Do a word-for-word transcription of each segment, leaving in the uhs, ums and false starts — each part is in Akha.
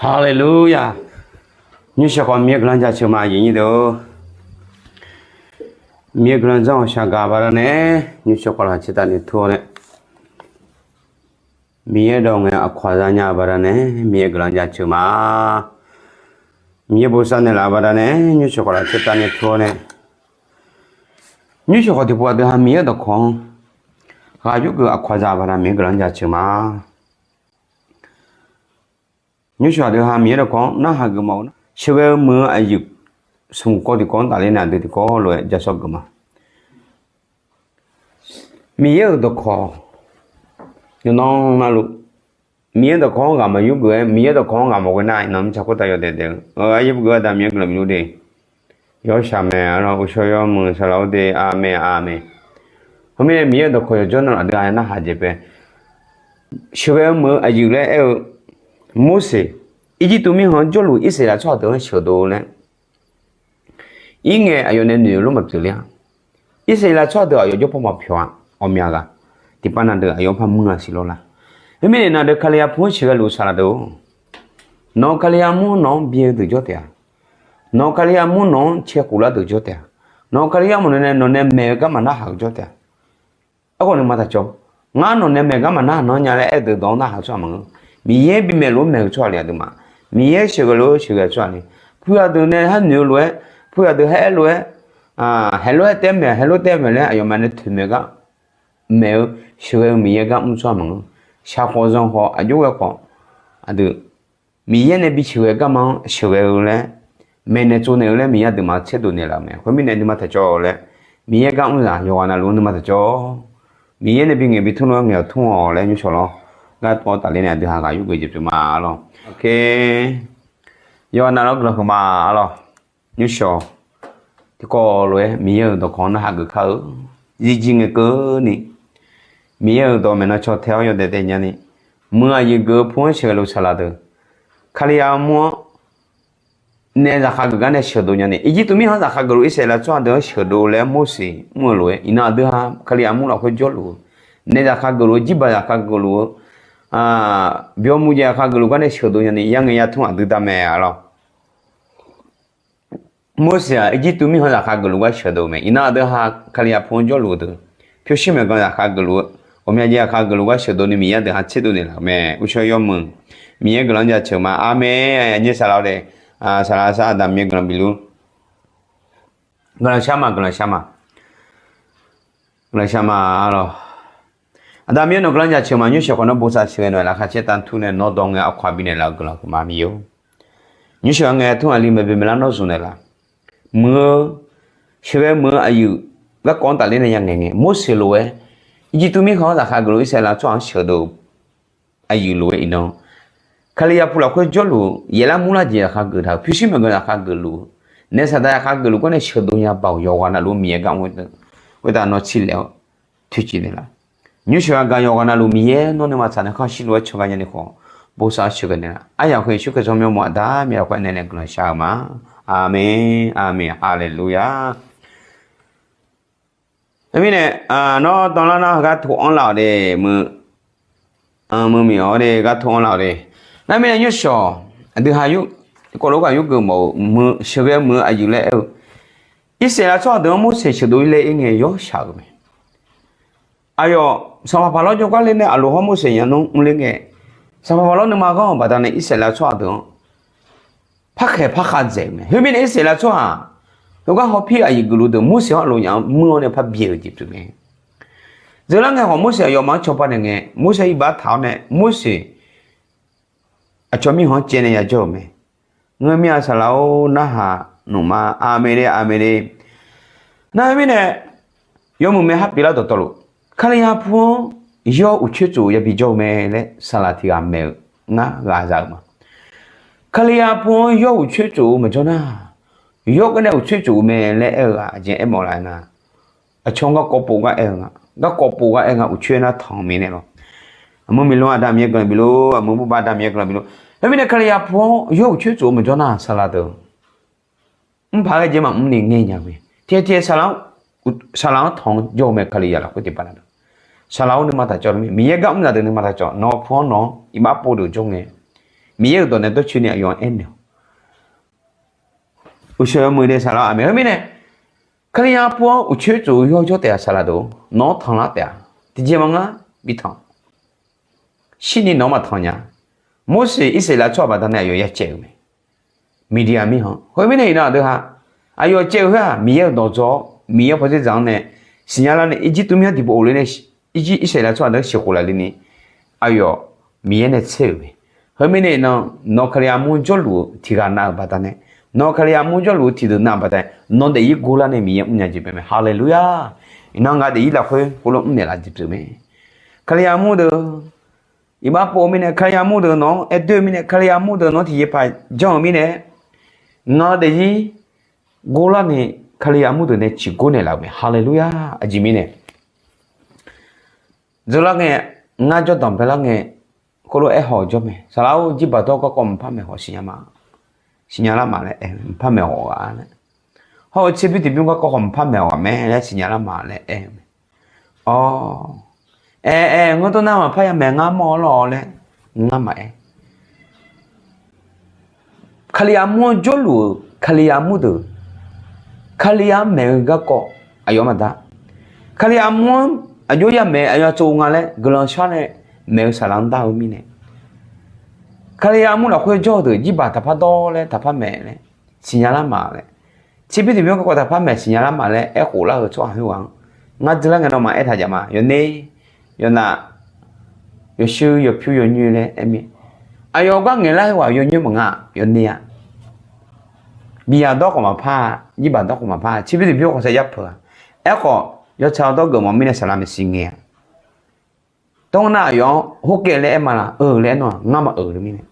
Haleluya! Nymrshawq khawf Miqyaer guiqlanq jaceuq ma, aqyuif nyir deuq-or. Miqyaer guiqlanq zanr-awq shaqgaq baqdanae, nymrshawq khawf laqtser tavni tur-awr nae, Miqyaer dawq ngae aqkawq za nya-eu baqdanae, Miqyaer guiqlanq jaceuq ma. Miqyaer bosav naeqlaf-eu baqdanae, nymrshawq khawf laqtser tavni tur-awr nae, nymrshawq khawf tiqpov aqdui ha Miqyaer-euq dawqkawq-anr ghaq yurgeuf aqkawq za-eu baqdanae, Miqyaer guiqlanq jaceuq ma. Nymrshawq aqdui ha Miqyaer dawqkawq-anr narhaq geuf mawf-eu nar, sheuqghae-eu meuq-eu aqyuif smq kawv tiqkawv-anr tafler nae aqdui tiqkawv lof-aer ja sawr geuf ma. Miqyaer-euq dawqkawq, yawqnan navluf, Miqyaer dawqkawq-anr ghaq maqyur geuf-aer, Miqyaer dawqkawq-anr ghaq maqghoe nar, iqnan mirtsaq khoertav yawdaef daef-eu, aqyuif geuf-eu aqda Miqyaer guiqlanq bifluf de. Yawshaq mae, arlawr, uqshawr yawmuiq saqlaq-awr de, aqmeq, aqmeq. Khoermirnae Miqyaer-euq dawqkawq yawqjawr navluf aqdui ha-aer narhaq jeq pae, sheuqghae-eu meuq-eu aqyuif laer aer-eu, Morseq, Irjirtuv mirkhanq-anr jawrluf Irsaqleqlav tsawrhaq deuq-anr sheuqdov laer, irngae aqyawf nae noeq-eu lof maqpyeuf ler-a. Irsaqleqlav tsawrhaq deuq aqyawf jawr paw maqpyawq-a, ghawqmya ghaq. Tiqpav na deuq aqyawf-anr par muir-a siq lawr la. Khoermirnae na deuq Kali arpu-anr sheuqghae luf saqlaq deuq-or, nawq-eu Kali armur nawq-anr bi-eu deuq jawr taef-a. Nawq-eu Kali armur nawq-anr cae khoflar deuq jawr taef-a. Nawq-eu Kali armur nawq nae, nawq nae maeq-eu garma narhaq-eu jawr taef-a. Aerkhawf nuima taqcawv. Ngar nawq nae maeq garma narhaq nan nya laer aer-eu deuq dawq-anr narhaq-eu tsawrhaq maqngeur. Miqyaer bimaeq lof-aer maeq-eu tsawrhaq le aqduimaf. Miqyaer sheuqghae lof-aer sheuqghae-eu tsawrhaq le. Puiq aqdeuq nae har noeq-eu lof-aer, puiq aqdeuq har aer lof-aer, haeqlof-aer taef maeq, haeqlof taef maeq laer aqyawfmaf nae toeqmaeq gar maeq-eu sheuqghae-eu Miqyaer gar mr tsawrhaq maqngeur. Shaq khawf zanq khawf aqjox ghae khawf, aqdui Miqyaer nae bi sheuqghae garma-anr sheuqghae-eu laer, maeqnaeq tsovnaeq-eu laer Miqyaer aqduimaf tserdov naeqlaf-eu mae. Khoermirnae nuima taqcawv laer, Miqyaer gar mr zaq yawqghaq navluf-anr nuima taqcawv. Miqyaer nae bi ngaeq bi tmr lof-aer ngaeq-awq tmr-awq laer nymrshawq lawr. Gar tawv tafler nae aqdui ha ghaq yurgeuf jeq pyeuf ma lawr. Yawqghaq navluf-anr guiqlanq huiqma lawr. Nymrshawq tiqkawv lof-aer Miqyaer-euq dawqkawq-anr narhaq geuf kar-eu, zirjir ngae keuvni Miqyaer-euq dawq maeqnan caw tae-awr yawdaef daef nyani, meuq aqyuif geuf-eu pu-anr sheuqghae luf saqlaq deuq, Kalizaq armur-anr nae zaqkhav geuf gar nae sheuqdov nyani, Irjirtuv mirkhanq-anr zaqkhav geufluf Irsaqleqlav tsawrhaq deuq-anr sheuqdov laer Morseq mr-eu lof-aer, iqnan aqdui ha Kalizaq armur lafkhoer jawrluf-eu, nae zaqkhav geufluf-eu, jirbaq zaqkhav geufluf-eu, byawmuiq jeq zaqkhav geufluf gar nae sheuqdov nyani, yangaeq yatmr aqdui daq mae lawr. Morseq-aq Irjirtuv mirkhanq zaqkhav geufluf gar sheuqdov mae. Iqnan aqdui ha Kalizaq pu-anr jawrluf-eu deuq, pyurshuir maeqgan zaqkhav geufluf-eu, ghawqmya jeq zaqkhav geufluf gar sheuqdov ni Miqyaer deuq ha tserdov naeqlaf-eu mae. Uqshawr yawmuiq, Miqyaer guiqlanq jaceuq ma. Aqmeq. Aqnyir saqlaq-awr de, saqlaq sar Aqda Miqyaer guiqlanq bifluf, guiqlanq shar ma, guiqlanq shar ma, guiqlanq shar ma lawr. Aqda Miqyaer nawq guiqlanq jaceuq ma. Nymrshawq khawf nawr bosav sheuqghae naeq lafkhav caer tavtur nae nawr dawq ngae aqkawq-a bifnaeq laf-eu guiqlanq huiqma Miqyaer-or. Nymrshawq-a ngae tmr aqli maeqboeq maeqlar nawr zmq naeqlaf. Muiq-eu, sheuqghae muiq-eu aqyuif garkawv-anr tafler nae yangaeq ngae, Morseq lof-aer, Irjirtuv mirkhanq-anr zaqkhav geufluf Irsaqleqlav tsawrhaq-anr sheuqdov-eu aqyuif lof-aer iqnan, Kalizaq pu lafkhoer jawrluf-eu, yaeflar murlar jeq zaqkhav geuf taq-euq, pyurshuir maeqgan zaqkhav geufluf-eu, nae saqdaq zaqkhav geufluf gar nae sheuqdov nya baoq yawqghaq navluf-anr Miqyaer gar mr-eu deuq, khoertav nawr tsirlaef-awr toeqciv naeqlaf. Nymrshawq-a gaq yawqghaq navluf Miqyaer nawr nuima tsaq nae khanqshir lof-aer cawqghae nyani khawf, bosav sheuqghae naeqlaf. Aryamq heu Yeqsur Kali tsawrmyanr mawf Aqda Miqyaer lafkhoer aernaeq nae guiqlanq shar-eu ma. Aqmeq, aqmeq, haleluya. Teumirnae, nawr danlar nar heugar to anrlaf-awq de, meuq, meuq miq-awr de, gar to anrlaf-awq de. Nar mirnae nymrshawq, aqdui ha yur, kawvlof-aer ghaq yurgeuf mawf-eu, sheuqghae muiq-eu aqyuif laer aer-eu, Irsaqleqlav tsawrhaq deuq-anr Morseq sheuqdov-ir laer aer ngae yawshaq-euq mae. Aqyawf, sanqpaq Paqlawr jawrgar ler nae aqloq hawr Morseq nya nmr mrler ngae, sanqpaq Paqlawr nuima ghanr-euq baqdanae Irsaqleqlav tsawrhaq deuq-anr parkhaeq parkhav dzaeq-euq mae. Khoermirnae Irsaqleqlav tsawrhaq heugar hawpir aqyuif geufluf deuq Morseq-anr aqloq nya-anr mr-awr nae parbi-euq jeq pyeuf mae. Dzeur lar ngae khawf Morseq aqyawfmaf-anr cawba naeq ngae, Morseq iqbax taq-awr nae Morseq aqcawq mirkhanq-anr caev nae yajawr-euq mae. Ngeur mir-a saqlaq-or, narhaq nmq ma. Aqmeq de, aqmeq de. Nar mirnae, yawmuiq maeq har pyeuflar dawqtawvluf, Kalizaq pu-anr yawr uqcoer tsof-eu yabi jawr-eu mae laer saqlaq tiq ghaq maeq-eu ngar ghaq za-euq ma. Kalizaq pu-anr yawr uqcoer tsof-eu maqjawr nar, yawr gar nae uqcoer tsof-eu mae laer aer-eu ghaq aqjeq aermawf laf-aer nar, aqcawq-anr garkawv pov gar aer-eu nga. Garkawv pov gar aer nga, uqcoer nar tanq-eu mirnae lawr. Aqmur miqlor Aqda Miqyaer guiqlanq bifluf, aqmur burba Aqda Miqyaer guiqlanq bifluf. Khoermirnae Kalizaq pu-anr yawr uqcoer tsof-eu maqjawr nar saqlaq deuq, mr paq ghae jeq maqmr ni ngae nya-eu mae. Tiqghaq tiqghaq saqlaq-anr tanq-eu jawr-eu mae. Kalizaq lafkhoer tiqpav na deuq, saqlaq-or, nuima taq cawv-eu mae. Miqyaer gar mr zaq deuq nuima taq cawv. Nawq-eu pu-anr nawq-anr iqbax pov deuq jawr ngae, Miqyaer-euq dawq nae dawrcoeni aqyawf-anr aernaeq-awq. Uqsheuq yawmuiq de saqlaq-awr aqmeq. Khoermirnae, Kalizaq pov-anr uqcoer tsof-eu yawjawr taef-a saqlaq deuq-or, nawq-anr tanqlar taef-a. Tiqjeq maqngeur-a, bitanq. Shirni nawq-anr maqtanq nya. Morseq Irsaqleqlav tsawrhaq baqdanae aqyawf ya caev-euq mae. Miqdiqyaq mirkhanq khoermirnae iqnan aqdui ha, aqyawf caev-eu khoer-aq Miqyaer-euq dawq dzaw-awr Miqyaer-euq pawdzer dzaq-anr nae siqnya lar nae Irjirtuv mir-anr diqpov of le nae, Irsaqleqlav tsawrhaq deuq-anr sheuqkhof laf le ni, aqyawf Miqyaer nae tser-euq mae. Khoermirnae iqnan, nawq Kalizaq armur jawrluf-eu tiqghaq nav-euq baqdanae, nawq Kalizaq armur jawrluf-eu tiqdeuq nav-euq baqdanae, nawq daefzir gor lar nae Miqyaer mrnya jeq pyeuf mae. Haleluya! Iqnan nga daefzir lafkhoer khoerlof mrnaeq laf jeq pyeuf mae. Kalizaq armur deuq iqbax pov-eu mirnae, Kalizaq armur deuq nawq-anr aer doer-eu mirnae, Kalizaq armur deuq nawq-anr tiqjeqpaq janr-euq mirnae, nga daefzir gor lar ni, Kalizaq armur deuq nae ciqgor naeqlaf-euq mae. Haleluya! Aqjeq mirnae, dzeurlar ngae, ngar jawrdanq baelar ngae, khoerlof-aer haw-eu jawr mae. Saqlaq-or, jirbaq dawr garkawv mqpar maeqkhawf siqnya ma, siqnya lar ma laer aer-eu, mqpar maeqkhawf ghaq laer. Hawr-eu tserbymr tiqbymr garkawv khawf mqpar maeqkhawf ghaq mae laer siqnya lar ma laer aer-eu mae. Awr, aer aer ngeur dawr nar maqpar ya maeq ngar mawr-awr lawr laer ngar maqaer. Kalizaq armur-anr jawrluf-euq Kalizaq armur deuq, Kalizaq-anr maeq-eu garkawv aqyawf maqdar. Kalizaq armur-anr aqjox ya maeq aqyawf tsov nga laer guiqlanq shar nae maeq-eu saqlaq-anr dar-eu mirnae, Kalizaq armur lafkhoer jawr-eu deuq jirbaq taqpar dawr laer taqpar maeq laer siqnya lar ma laer, tserbymr tiqbymr garkawv taqpar maeq siqnya lar ma laer aerkhof lar-eu tsawrhaq khoerghaq-anr, ngar dzeurlar ngae nawmaf aertaq jaq ma. Yawner, yawnav, yawshuir yawpyur yawnyoer laer aer mir. Aqyawf gar ngaeqlar khoerghaq yawnyoer maqnga, yawner-a. Biqyaq dawr khawf maqpar-a, jirbaq dawr khawf maqpar-a, tserbymr tiqbymr khawf saer yar peuq-a. Aerkhawf yawtsaq-eu dawr geufmawf mirnae saqlaq maeqshi ngae-a. Tawr nar aqyawf-anr hawrkaev laer aer ma laf-eu laer aer nawr-aq ngar maqeuq-eu mirnae,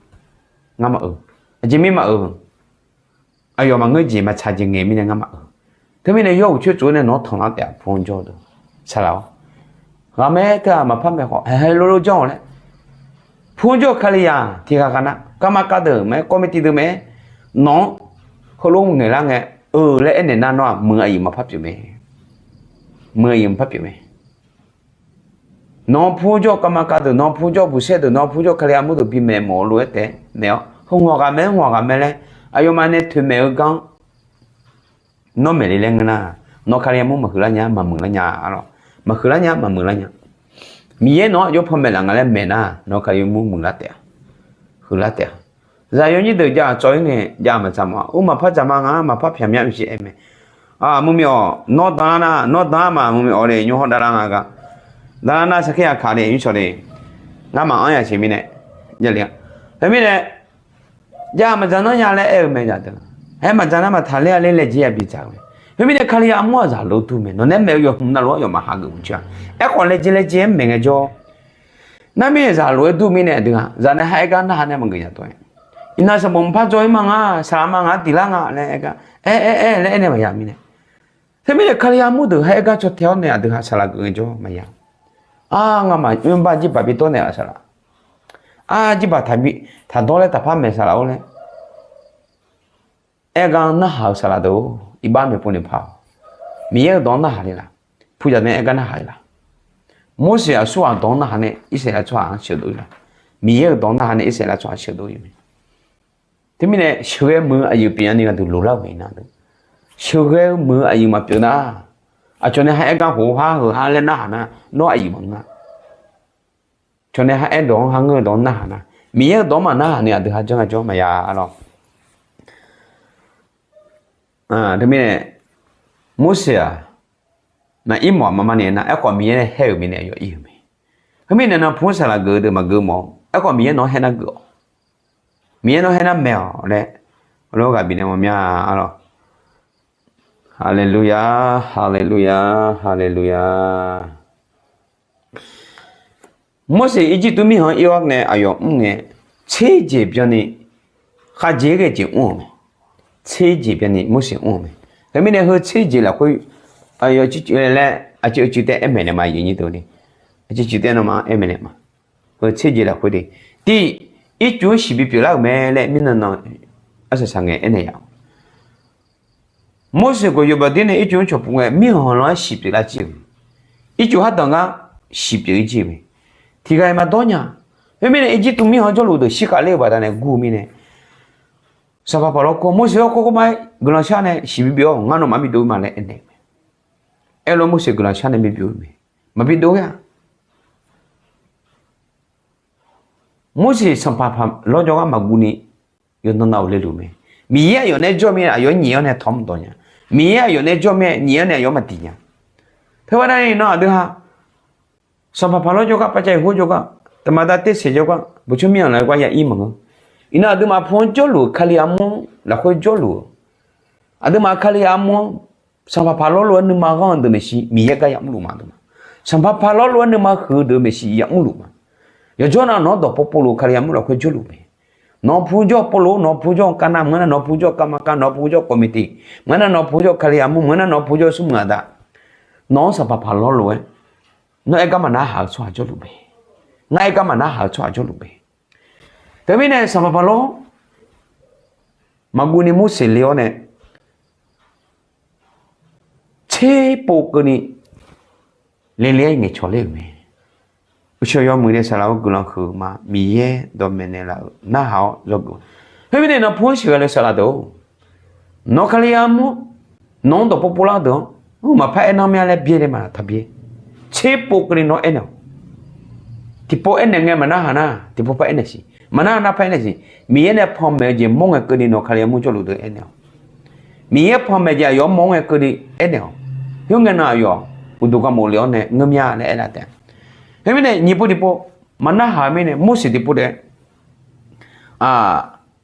ngar maqeuq. Aqjeq mir maqeuq. Aqyawf maqngeur jeq maqtsaq jeq ngae mirnae ngar maqeuq. Teumirnae yawr uqcoer tsof-aer nae nawq-anr tanqlar taef-a. Pu-anr jawr-eu deuq saqlaq-awr, ghaqmae teu-aq maqpar maeq khawf haeq haeq lor lor janr-awq laer, pu-anr jawr-eu Kalizaq tiqghaq ghaq nar garma kar deuq mae, kawv mae tiq deuq mae, nawq-anr heulof ngaeqlar ngae, eu laer aernaeq nar nawr-aq muiq aqyuif maqpar pyeuf mae. Muiq aqyuif maqpar pyeuf mae. Nawq-anr pu-anr jawr-eu garma kar deuq, nawq-anr pu-anr jawr-eu buqsaer deuq, nawq-anr pu-anr jawr-eu Kalizaq armur deuq bimaeq mawf-eu lof-aer taef maeq-awr, heu ngawq ghaq mae, heu ngawq ghaq mae laer aqyawfmaf nae toeqmaeq-eu gar-anr nawr maeq le laer ngeur nar, nawr Kalizaq armur maqhuiqlar nya, maqmuiqlar nya, arlawq, maqhuiqlar nya, maqmuiqlar nya. Miqyaer nawq-anr aqjox panmaeq laf nga laer maeq nar, nawr Kalizaq armur muiqlar taef-a, huiqlar taef-a. Zaqyo nyir deuq jav-aq tsawv-ir ngae jav-aq maqtsaq mawf-a. Ur maqpar dzaqma nga, maqpar pyaq myav mqsiq aer mae. Muiqmyawf nawr danlar nar, nawr danlar ma, muiqmyawf le nymr hawr davlar nga gar, danlar nar sarkir yaqkaq le nymr cawq le, ngar maqanr ya siq mirnae, khoermirnae, jav-aq maqdzaq nanr nya laer aer-eu mae. Zaqdeuq aer maqdzaq nar maqtaq ler-a ler laejae-a bidzaq-eu mae. Khoermirnae Kalizaq armur-aq zaqlof dur mae. Nawq nae aer maeq-eu yawqhmq navluf-anr yawf maqha geuf mq coer-a. Aerkhawf laejae laejae-aer maeq ngaejawr, nar mirnae zaqlof-aer dur mirnae aqdui-aq zaq nae ha aer gar narhaq nae maqgeuf nya dawr-aer, iqnan sanqbof mqpar dzaw-ir ma nga, saqlaq ma ngaq-anr diq lar nga laer aer gar, aer aer aer laer aernaeq maqya mirnae. Khoermirnae Kalizaq armur deuq ha aer gar caw tae-awr nae aqdui ha saqlaq geuf ngaejawr maqya. Ar, ngamaf nymrbar jirbaq bi dawr naeq-a saqlaq. Ar, jirbaq taqdawr laer taqpar maeq saqlaq-or laer aer gar narhaq-eu saqlaq deuq-or, iqbax maeqpov naeq par-awq. Miqyaer-euq dawq-anr narhaq le laf? Puqzaq nae aer gar narhaq le laf? Morseq aqsurghaq dawq-anr narhaq nae Irsaqleqlav tsawrhaq-anr sheuqdov-ir laf? Miqyaer-euq dawq-anr narhaq nae Irsaqleqlav tsawrhaq sheuqdov-ir mae. Teumirnae sheuqghae muiq-eu aqyuif pyeufnya ni gharduq loqlar-euq mae nar deuq. Sheuqghae-eu muiq-eu aqyuif maqpyeuf nar, aqcawq nae ha aer gar hof-eu har heu har laer narhaq nar nawr aqyuif maqngeur-a. Cawq nae ha aer dawq-anr, ha ngeur-eu dawq-anr narhaq nar, Miqyaer-euq dawq-anr maqnarhaq ni aqdui ha janr-a jawr maqya lawr. Teumirnae Morseq-aq, maqir mawf-aq maqma naeq nar, aerkhawf Miqyaer nae haer-euq mirnae aqyawf ir-euq mae. Khoermirnae nan pu-anr saqlaq geuf-eu deuq maqgeuf mawf-awr, aerkhawf Miqyaer nawq-anr haer nar geuf-awq. Miqyaer nawq-anr haer nar maeq-awq laer, heulof-aer ghaq bifnaeq mawf mya lawr. Haleluya, haleluya, haleluya. Morseq Irjirtuv mirkhanq-anr ir-awr nae aqyawf mr ngae, tser jeq byanni khavjeq ghae jeq mr-euq mae. Tser jeq byanni Morseq mr-euq mae. Teumirnae heu tser jeq lafkhoer aqyawf cuiv cuiv laer aqcuiv cuiv taef aer maeqnaeq ma, aqyuif nyir deuq ni. Aqcuiv cuiv taef nawmaf-anr aer maeqnaeq ma. Heu tser jeq lafkhoer de, tiq, ircuf-anr siqbi pyeuflar-euq mae laer mirnan nan arsaq saq ngae aernaeq yaf-awq. Morseq khawf yawbae dir nae ircuf-anr cawqpuq ngae mirkhanq lan-aer siqpyeuf lar jir-euq mae. Ircuf hardanq gar siqpyeuf-ir jir-euq mae. Tiq ghaq-iq maqdawr nya. Khoermirnae Irjirtuv mirkhanq jawrluf deuq shirkhav ler-eu baqdanae gur-eu mirnae, Sanqpaq Paqlawr kawr, Morseq-awr, kawr kawr mar-aer guiqlanq shar nae siqbi bif-awr, ngar nawmaf bidov-ir ma laer aernaeq-eu mae. Aerlof Morseq guiqlanq shar nae bi bif-eu mae. Maqbi dov-ir-a. Morseq Sanqpaq Paqlawr jawrgar maqguv ni yawqnan nav-euq leluf mae. Miqyaer aqyawf nae jawr mir-aer aqyawf-anr nyiq-anr nae tawq-anr maqdawq nya. Miqyaer aqyawf nae jawr mir-aer nyiq-anr nae aqyawf-anr maqdiq nya. Teugar nar iqnan aqdui ha Sanqpaq Paqlawr jawrgar, pavcav iqhur jawrgar, taqmaqda terseq jawrgar, buqcur mirkhanq lafkhoer gar ya ir maqngeur. Iqnan aqduimaf pu-anr jawrluf-euq Kali armur-anr lafkhoer jawrluf-eu, aqduimaf Kali armur-anr Sanqpaq Paqlawr lof-aer nuima ghanr-eu deuq maeqshi Miqyaer gar yamrluf ma deuq ma. Sanqpaq Paqlawr lof-aer nuima huiq-eu deuq maeqshi yamrluf ma. Yawqjawr nav nawq-anr dawq povpov luf-eu Kali armur lafkhoer jawrluf mae. Nawq-eu pu jawr-eu Pawrluv, nawq-eu pu jawr-eu Karnav, maqngeur nar nawq-eu pu jawr-eu Karmakav, nawq-eu pu jawr-eu Kawqmiqtiv, maqngeur nar nawq-eu pu jawr-eu Kali armur, maqngeur nar nawq-eu pu jawr-eu Smrmuiq aqda. Nawq-anr Sanqpaq Paqlawr lof-aer, nawr aer gar maqnarhaq-eu tsawrhaq jawrluf mae. Ngar aer gar maqnarhaq-eu tsawrhaq jawrluf mae. Teumirnae Sanqpaq Paqlawr maqguv ni Morseq le-awr nae tserpov keuvni lele-aer ngaeqcawq ler-euq mae. Uqshoe yawmuiq nae saqlaq-eu guiqlanq huiq-eu ma, Miqyaer dawqmaeq naeqlaf-euq narhaq-awr yawgeuf. Khoermirnae nawq-eu pu-anr sheuqghae le saqlaq deuq-or, nawq-eu Kali armur, nawq-anr dawq povpov lar deuq-anr maqpar aernar mya laer byaer le ma taqbyaer. Tserpov keuvni nawr aernaeq-awq. Tiqpov aernaeq ngae maqnarhaq nar tiqpov par aernaeq siq, maqnarhaq nar par aernaeq siq. Miqyaer nae panmaeq-eu jeq mawr ngae keuvni nawq-eu Kali armur jawrluf deuq aernaeq-awq. Miqyaer panmaeq jeq aqyawf-anr mawr ngae keuvni aernaeq-awq. Khoerngae nan aqyawf uqduq garmof le-awr nae ngeur mya laer aerlar taef. Khoermirnae nyiq pov tiqpov maqnarhaq-eu mirnae Morseq tiqpov taef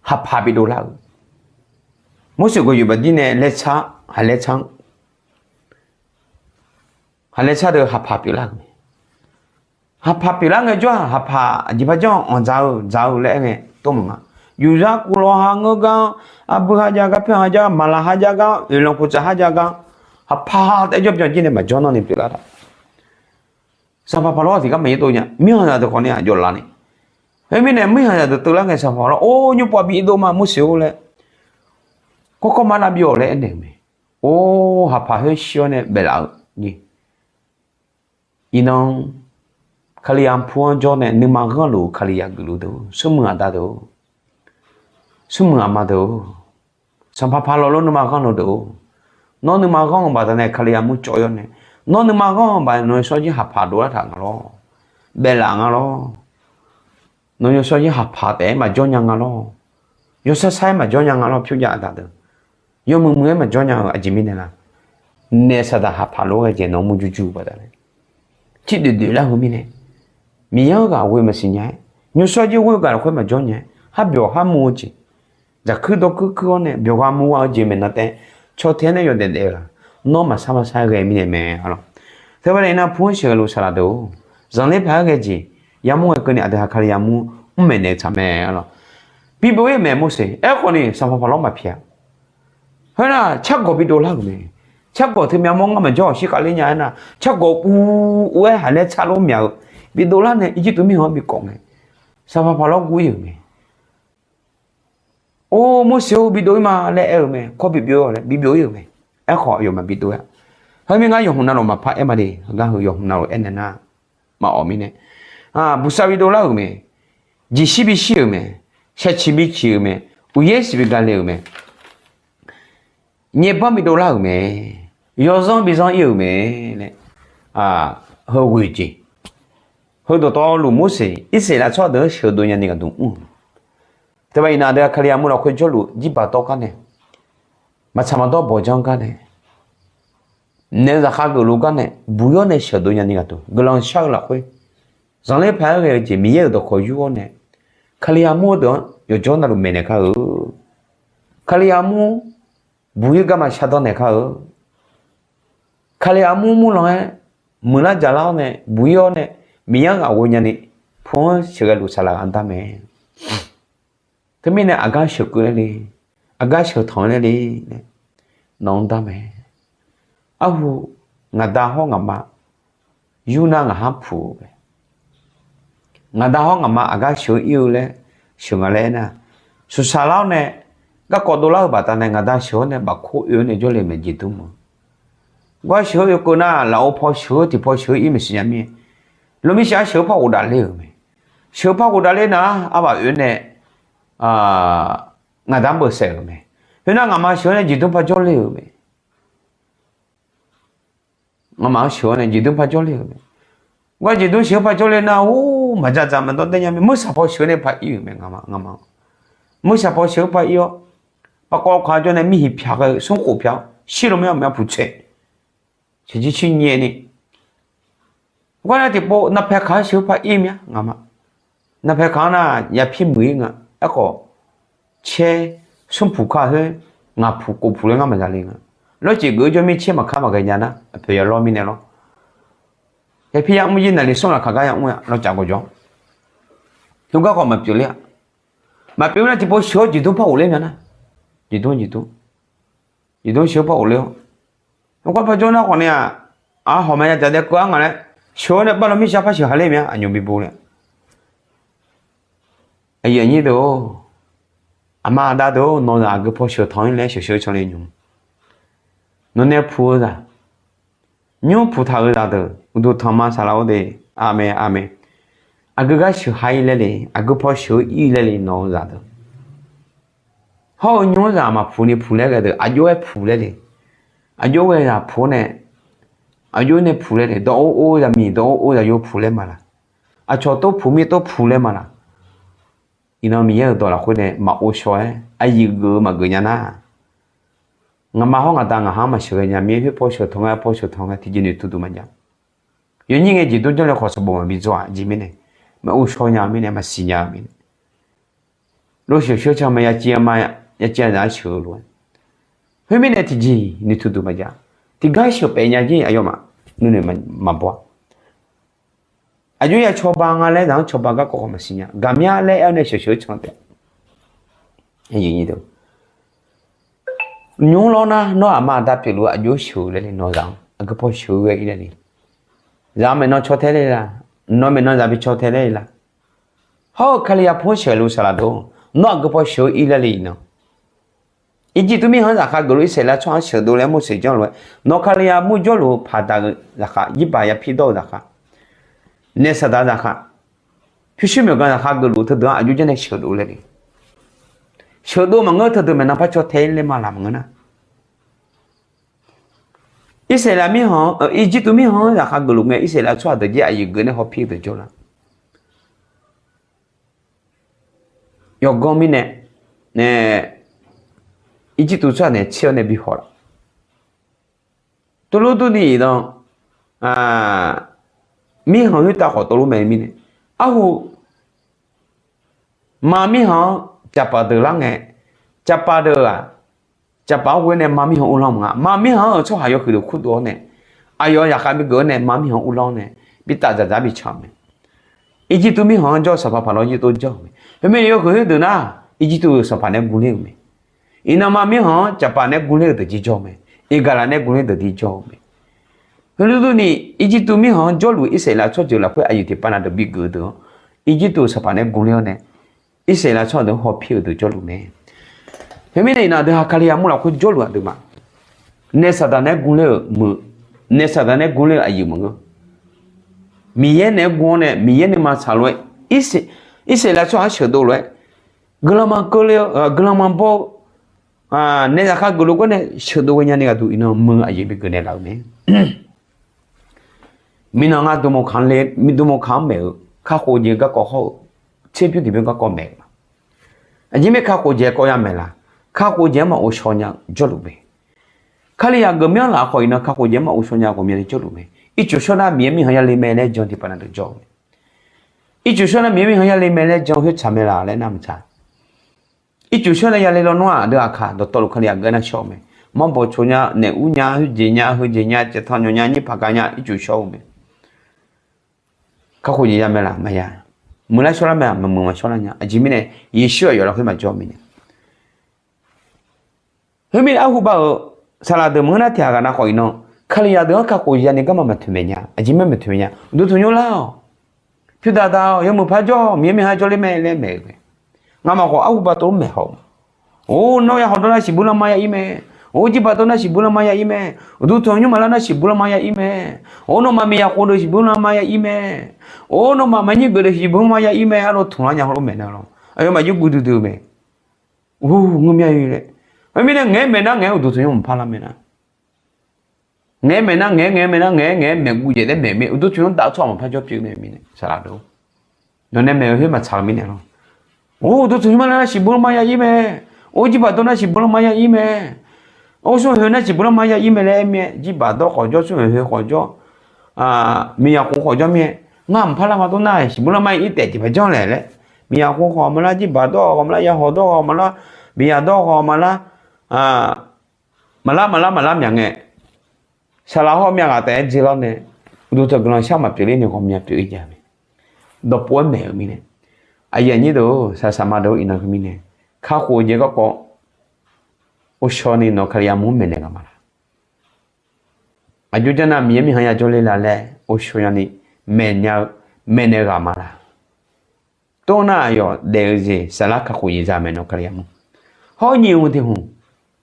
haqpaq bidov lar-eu. Morseq gawqyoeq baqdir nae laer tsar, haq laer tsar-anr, haq laer tsar deuq haqpaq pyeuflar-euq mae. Haqpaq pyeuflar ngaejawr-aq, haqpaq aqjeq par janr-anr anqdzaq-eu dzaq-eu laer aer ngae tov maqnga. Yufzar kuvlawv ha ngeur gar-anr, arbui ha jav gar, pyanr ha jav gar, maqlaq ha jav gar, oeqlanq kuqtsaf ha jav gar, haqpaq taef jawr byan jir nae maqjawr nanr ni pyeuflar-a. Sanqpaq Paqlawr tiqgar maqyaer dov nya, mirkhanqzaq deuq khawf ni aqjox laf ni. Khoermirnae mirkhanqzaq deuq teuvlar ngae Sanqpaq Paqlawr or nymr pov-a bidov ma Morseq-or laer kawrkawr mar nar bif-awq laer aernaeq-euq mae. Or haqpaq khoer shir-awr nae baeflaf-eu jeq. Iqnan Kali armur pu-anr jawr nae nuima ghanrluf-eu Kali yageuf luf deuq, smrmuiq aqda deuq, smrmuiq aqma deuq, Sanqpaq Paqlawr lof nuima ghanrluf deuq-or, nawr nuima ghanr-eu baqdanae Kali armur cawv-awr nae, nawr nuima ghanr-eu baqdanae nawq-eu yawshawr jir haqpaq dovlar taq nga lawr, baeflaf nga lawr. Nawq-eu yawshawr jir haqpaq taef-aer maqjawr nya nga lawr. Yawshar shar-aer maqjawr nya nga lawr, pyurjav aqda deuq. Yawmuiq muiq-aer maqjawr nya-eu aqjeq mirnae la? Naef saqdaq haqpaq lof-aer ghae jeq nawq-anr murjur jur-eu baqdanae, tirdoeq doeq lar-eu mirnae, Miqyaer-anr ghaq ghoe maqsiq nya-aer, yawshawr jir ghoer gaq lafkhoer maqjawr nya-aer, har byawq har mur-eu jeq, dzaqkuir dawrkuir kuir-awr nae byawq gha mur gha-eu jeq maeqnan taef, caw tae-aer nae yawdaef daef-eu-aq, nawr maqsar maqsar ghae mirnae mae arlawq. Teubaqda iqnan pu-anr sheuqghae luf saqlaq deuq-or, zanqler paq-aer ghae jeq yamawr ghae keuvni aqdui ha Kali armur mr maeqnaeq-eu tsaq mae arlawq. Bibyov-ir-euq mae Morseq. Aerkhawf ni Sanqpaq Paqlawr maqpyaeq-a. Khoernar cargawq bidov lar-euq mae. Cargawq teumya mawr ngar maqjawr-awq shirkhav ler nya aernar, cargawq uv uv-aer haq laer tsar lof myaq-eu bidov lar nae Irjirtuv mirkhanq-anr bikawv ngae, Sanqpaq Paqlawr guv-ir-euq mae. Or Morseq-or bidov-ir ma laer aer-eu mae. Kawr bibyov laer bibyov-ir-euq mae. Aerkhawf aqyawfmaf bidov-aer-a. Khoermirnae ngar yawq hmq navluf maqpar aer ma de. Heugar heu yawq hmq navluf aernaeq nar maqawf mirnae, buqsav bidov lar-euq mae. Jeqshir bishir-euq mae. Shaqciq biciq-euq mae. Uqyaer siqbi gale-euq mae. Nyaerbanr bidov lar-euq mae. Yawzanr bizanr ir-euq mae laer, heu ghoeq jeq, heu dawqtawvluf Morseq Irsaqleqlav tsawrhaq deuq-anr sheuqdov nyani gaqdmq mr-euq mae. Teubaqda iqnan aqdui Kali armur lafkhoer jawrluf jirbaq tawr gar nae, maqtsaq maqdawr bawq janr gar nae, naef-eu zaqkhav geufluf gar nae buq-ir-awr nae sheuqdov nyani gaqdmq guiqlanq shar-eu lafkhoer, zanqler paq-aer ghae-eu jeq Miqyaer-euq dawqkawq yur-awr nae, Kali armur deuq-anr yawqjawr navluf maeqnaeq kar-eu. Kali armur buq-ir garma shardanr naeq kar-eu. Kali armur murlan-aer muiqlar jaqlar-awr nae buq-ir-awr nae Miqyaer-anr ghaq ghoe nyani pu-anr sheuqghae luf saqlaq-anr dar mae. Teumirnae aqgar sheuqkeuv laer le, aqgar sheuqtanq laer le, nawq-anr dar mae. Arhu, ngaqda hawr ngaqma yur nar ngaq har puq-eu mae. Ngaqda hawr ngaqma aqgar sheuq-eu ir-eu laer sheuq nga laer aernar, sheuq saqlar-awr nae garkawv dovlar-eu baqdanae ngaqda sheuq-awr nae bafkhoer oe-awr nae jawrle maeq jeq dmr-eu. Gar sheuq-eu oekeuv nar lafov paw sheuq-eu tiqpaw sheuq-eu ir maqsiq nya mir-aer, lawmir shaq-aer sheuq-eu par ghofdav ler-euq mae. sheuq-eu par ghofdav ler nar, arbaf oe nae ngaqda-anr beusaef-euq mae. Khoernar, ngaqma sheuq-anr nae jeqdmr par jawrle-euq mae. Ngaqma-anr sheuq-anr nae jeqdmr par jawrle-euq mae. Gar jeqdmr sheuq-anr par jawrle nar, or, maqdzaq dzaq maqdawr daer nya mae. Meursaq paw sheuq-anr nae par ir-euq mae, ngaqma, ngaqma. Meursaq paw sheuq-anr par ir-awr, paqkawv kaq jawr nae mirhiq pyaq ghae-eu smrkhof pyaq-awr shirlof mya mya puq tsaeq, shaqjir shir nyaev ni. Gar nar tiqpov navpae kaq-anr sheuq-anr par ir mya, ngaqma. Navpae kaq-anr nar yapir muiq-ir nga. Aerkhawf, caer smrpuq kar khoer, ngaq puq kof puq laer ngar maqza le nga. Lawrceq geuf-eu jawr mir caer maqkar maqghae nya nar, aqpoeq ya lawr mirnae lawr. Yapir yamr jir naqli smr laqkhaq gar yamr-a, lawrcaf gawqjawr. Heugar khawf maqpyeuf ler-a. Maqpyeuf nar tiqpov sheuq-awr jeqdmr par ghofler mya nar, jeqdmr jeqdmr jeqdmr sheuq-anr par ghofler-awr, heugar par jawr nar khawf ni-aq, aqhawq maqya dzaq dae keuv-ar nga laer, sheuq-awr nae bar law mirshar par sheuq ha ler mya, aqnymq bi bo le. Aqyuif aqnyir deuq-or, aqma aqda deuq-or, nawq zaq aqgeu paw sheuq tanq-ir laer sheuq sheuq can le nymq. Nawq nae puq-eu zaq, nymr puq taq-eu zaqdeuq uqduq tanqma saqlaq-awr de. Aqmeq, aqmeq. Aqgeu gar sheuq ha-ir laer le, aqgeu paw sheuq-eu ir laer le, nawq-eu zaqdeuq. Hawr-eu nymr-anr zaq maqpuq ni puq laer ghae deuq, aqjox-aer puq laer le. Aqjox ghae zaq puq-awr nae, aqjox nae puq laer le. Dawq or or zaqmiq, dawq or or zaqyo puq laer ma laq. Aqcawq tov puq mir tov puq laer ma laq. Iqnan Miqyaer-euq dawq lafkhoer nae maqghov shaw-aer aqyuif geuf-eu maqgeuf nya nar, ngaqma hawr ngaqda ngaqha-anr maqsheuq ghae nya mir-aer, khoer paw sheuq tanq ghae, paw sheuq tanq ghae tiqjeq noeqtmq duq maqjav. Yawnyir ngae jeqdmr janr le khawf sanqbof maqbi dzaw-aq jeq mirnae, maqghov shaw nya-eu mirnae, maqsiq nya-eu mirnae. Lof sheuq sheuq can mae, ya civ ma, ya civ zaq-anr sheuq-eu lof-aer. Khoermirnae tiqjeq noeqtmq duq maqjav. Tiqgar sheuq paef nya jir aqyawfmaf nuinoeq maqbaw-a. Aqjox ya cawba nga laer zaq-anr cawba garkawv khawf maqsiq nya. Gaqmya laer aer-awr nae sheuq sheuq-eu can taef. Nymr lawr nar, nawr aqma aqda pyeufluf-eu aqjox sheuq-eu laer le, nawq zaq-anr aqgeu paw sheuq-eu ghae ir laer le. Zaq maeqnan caw tae laer la? Nawr maeqnan zaq bi caw tae laer la? Hawr-eu Kali ya pu-anr sheuqluf saqlaq deuq, nawr aqgeu paw sheuq-eu ir laer le iqnan. Irjirtuv mirkhanq-anr zaqkhav geufluf Irsaqleqlav tsawrhaq-anr sheuqdov laer Morseq janrluf-aer, nawq Kali ya mur jawrluf-eu paqdaq-eu zaqkhav, Yirpaq ya pirdawr-eu zaqkhav, Naeqsaqdaq zaqkhav, pyurshuir myawqganq zaqkhav geufluf-eu teudeuq-anr aqjox janr nae sheuqdov laer le. Sheuqdov maqngeur teudeuq maeqnan par caw tae laer ma laq maqngeur nar. Irsaqleqlav mirkhanq-anr, Irjirtuv mirkhanq-anr zaqkhav geufluf ngae, Irsaqleqlav tsawrhaq deuq jir aqyuif geuf nae hawpir-eu deuq jawr la. Yawqganr mirnae, nae, Irjirtuv tsawrhaq nae tser-awr nae bi haw laf. Tov lor durni iqnan, mirkhanq khoertav khawf tov lor mae mirnae, arhu, ma mirkhanq-anr caqpaq deuq lar ngae, caqpaq deuq-aq, caqpaq-anr ghoe nae ma mirkhanq uvlanr mq nga. Ma mirkhanq-anr-euq tsawrhaq yawhuiq deuq kurdov-awr nae, aqyawf zaqkhav bi geuf-awr nae ma mirkhanq uvlanr-awr nae, bi taf dzaqdzaq bi can-euq mae. Irjirtuv mirkhanq-anr jawr-eu sanqpaq paq lawr jir tov jawr-euq mae. Khoermirnae yawhuiq khoerdeuq nar, Irjirtuv-euq sanqpaq nae guvler-euq mae. Iqnan ma mirkhanq-anr caqpaq nae guvler-eu deuq jir jawr-eu mae. Iqgaqlaq nae guvler deuq jir jawr-eu mae. Heulof durni, Irjirtuv mirkhanq-anr jawrluf Irsaqleqlav tsawrjeuq lafkhoer aqyuif tiqpav na deuq bi geuf-eu deuq-anr, Irjirtuv-euq sanqpaq nae guvler-awr nae, Irsaqleqlav tsawrhaq deuq hawpir-euq deuq jawrluf mae. Khoermirnae iqnan aqdui ha Kali ya mur lafkhoer jawrluf aqduimaf, Naeqsaqdaq nae guvler-euq meuq, Naeqsaqdaq nae guvler-euq aqyuif maqngeur. Miqyaer naeq-aer guv-awr nae Miqyaer nuima tsaqlof-aer, Irsaqleqlav tsawrhaq-anr sheuqdov lof-aer, guiqlanq ma keuvle-eu, guiqlanq ma baw-eu, naeq zaqkhav geufluf gar nae sheuqdov ghae nyani gharduq iqnan meuq aqyuif bi geuf naeqlaf-euq mae. Mirnan ngar dm, dm kaq-anr maeq-eu kakhof jeq garkawv hawr-eu, tserbymr tiqbymr garkawv maeq-eu ma. Aqjeq mirnae kakhof jeq kawv ya maeq laf? Kakhof jeq-anr maqghov shaw nya-eu jawrluf mae. Kalizaq geufmyanr laf khawf iqnan kakhof jeq-anr maqghov shaw nya ghawqmyani jawrluf mae. Ircuf shawr nar Miqyaer mirkhanq yale mae laer jan tiqpav na deuq jawr-eu mae. Ircuf shawr nar Miqyaer mirkhanq yale mae laer jan khoer tsaq mae laf laer nar maqtsaq. Ircuf shawr nae yale lawnmr-aq, aqdui aqkaq dawqtawvluf Kalizaq geuf nar shawr-eu mae. Manrbawq coq nya, naeq ur nya, khoerjeq nya, heujeq nya, caevtan nyawq nya, nyir paq ga nya, ircuf shawr-eu mae. Kakhof jeq ya mae laf maqya. Muiqlar shawrlar mae-aq, maqmuiq maqshawrlar nya. Aqjeq mirnae, Yeqsur aqyawf lafkhoer maqjawr-eu mirnae. Khoermirnae arhu bav-euq saqlaq deuq maqngeur nar tiqghaq ghaq nav khawf iqnan, Kalizaq deuq-anr kakhof jeq ya ni garma maqtoeq maeq nya. Aqjeq mirnae maqtoeq maeq nya. Uqduq tanqnymr lar-awq. Pyur daq daq-awq. Yawmuiq par jawr-awq. Miqyaer mirkhanq jawrler mae laer maeq-eu mae. Ngamaf khawf arhu bav tov-anr maeq haw-eu ma. Or, nawr ya hawdawr nar siqbur lanma ya ir mae. Or, jirbaq dawr nar siqbuir lanma ya-ir mae. Uqduq tanqnymr maqlar nar siqbuir lanma ya-ir mae. Or, nawmaf miqyaq khof deuq siqbuir lanma ya-ir mae. Or, nawmaf maqnyir geuf deuq siqbuir lanma ya-ir mae. Arlawr tmq lar nya hawr lof maeqnaeq lawr. Aqyawfmaf jir guv duidui-eu mae. Ur, ngeur mya-ir laer. Khoermirnae, ngaeq-aer maeqnar ngaeq-aer uqduq tanqnymr maqpar lar maeqnar. Ngaeq-aer maeqnar ngaeq-aer ngaeq-aer maeqnar ngaeq-aer ngaeq-aer maeqguv jeq daef maeq mir uqduq tanqnymr dav tsawrhaq maqpar jawr pyeuf mae mirnae saqlaq deuq. Nawqnae maeq-eu khoer maqtsaq-eu mirnae lawr. Or, uqduq tanqnymr lar nar siqbuir lanma ya-ir mae. Or, jirbaq dawr nar siqbuir lanma ya-ir mae. Or, smr-eu khoer nar siqbuir lanma ya-ir mae laer aer mir-aer, jirbaq dawr khawf jawr, smr-eu khoer khawf jawr, miqyaq khof khawf jawr mir-aer, ngar maqpar lar ma dawr nar siqbuir lanma ya-ir taef tiqpaq janr laeq laer, miqyaq khof khawf maqlar, jirbaq dawr khawf maqlar, yahaw dawr khawf maqlar, miqyaq dawr khawf maqlar, maqlar maqlar maqlar myaq ngae, saqlaq hawr myav ghaq taef-aer dzer lawr nae, uqduq tanqnymr guiqlanq shar maqpyeuf ler ni ghawqmya pyeuf-ir jav mae. Dawqpov-aer maeq-eu mirnae, aqyuif aqnyir deuq-or, saqsaq ma deuq-or, iqnan khoermirnae, kakhof-eu jeq garkawv ghovshawni nawq Kalizaq mur-anr maeqnaeq ghaq ma laq? Aqjox janr nar Miqyaer mirkhanq ya jawrler la laer ghovshaw nyani maeqnya-eu maeqnaeq ghaq ma laq? Tov nar aqyawf daef-eu jeq saflar kakhof nyiq za mae nawq Kalizaq mur. Hawr nyiq hmq tiq hmq,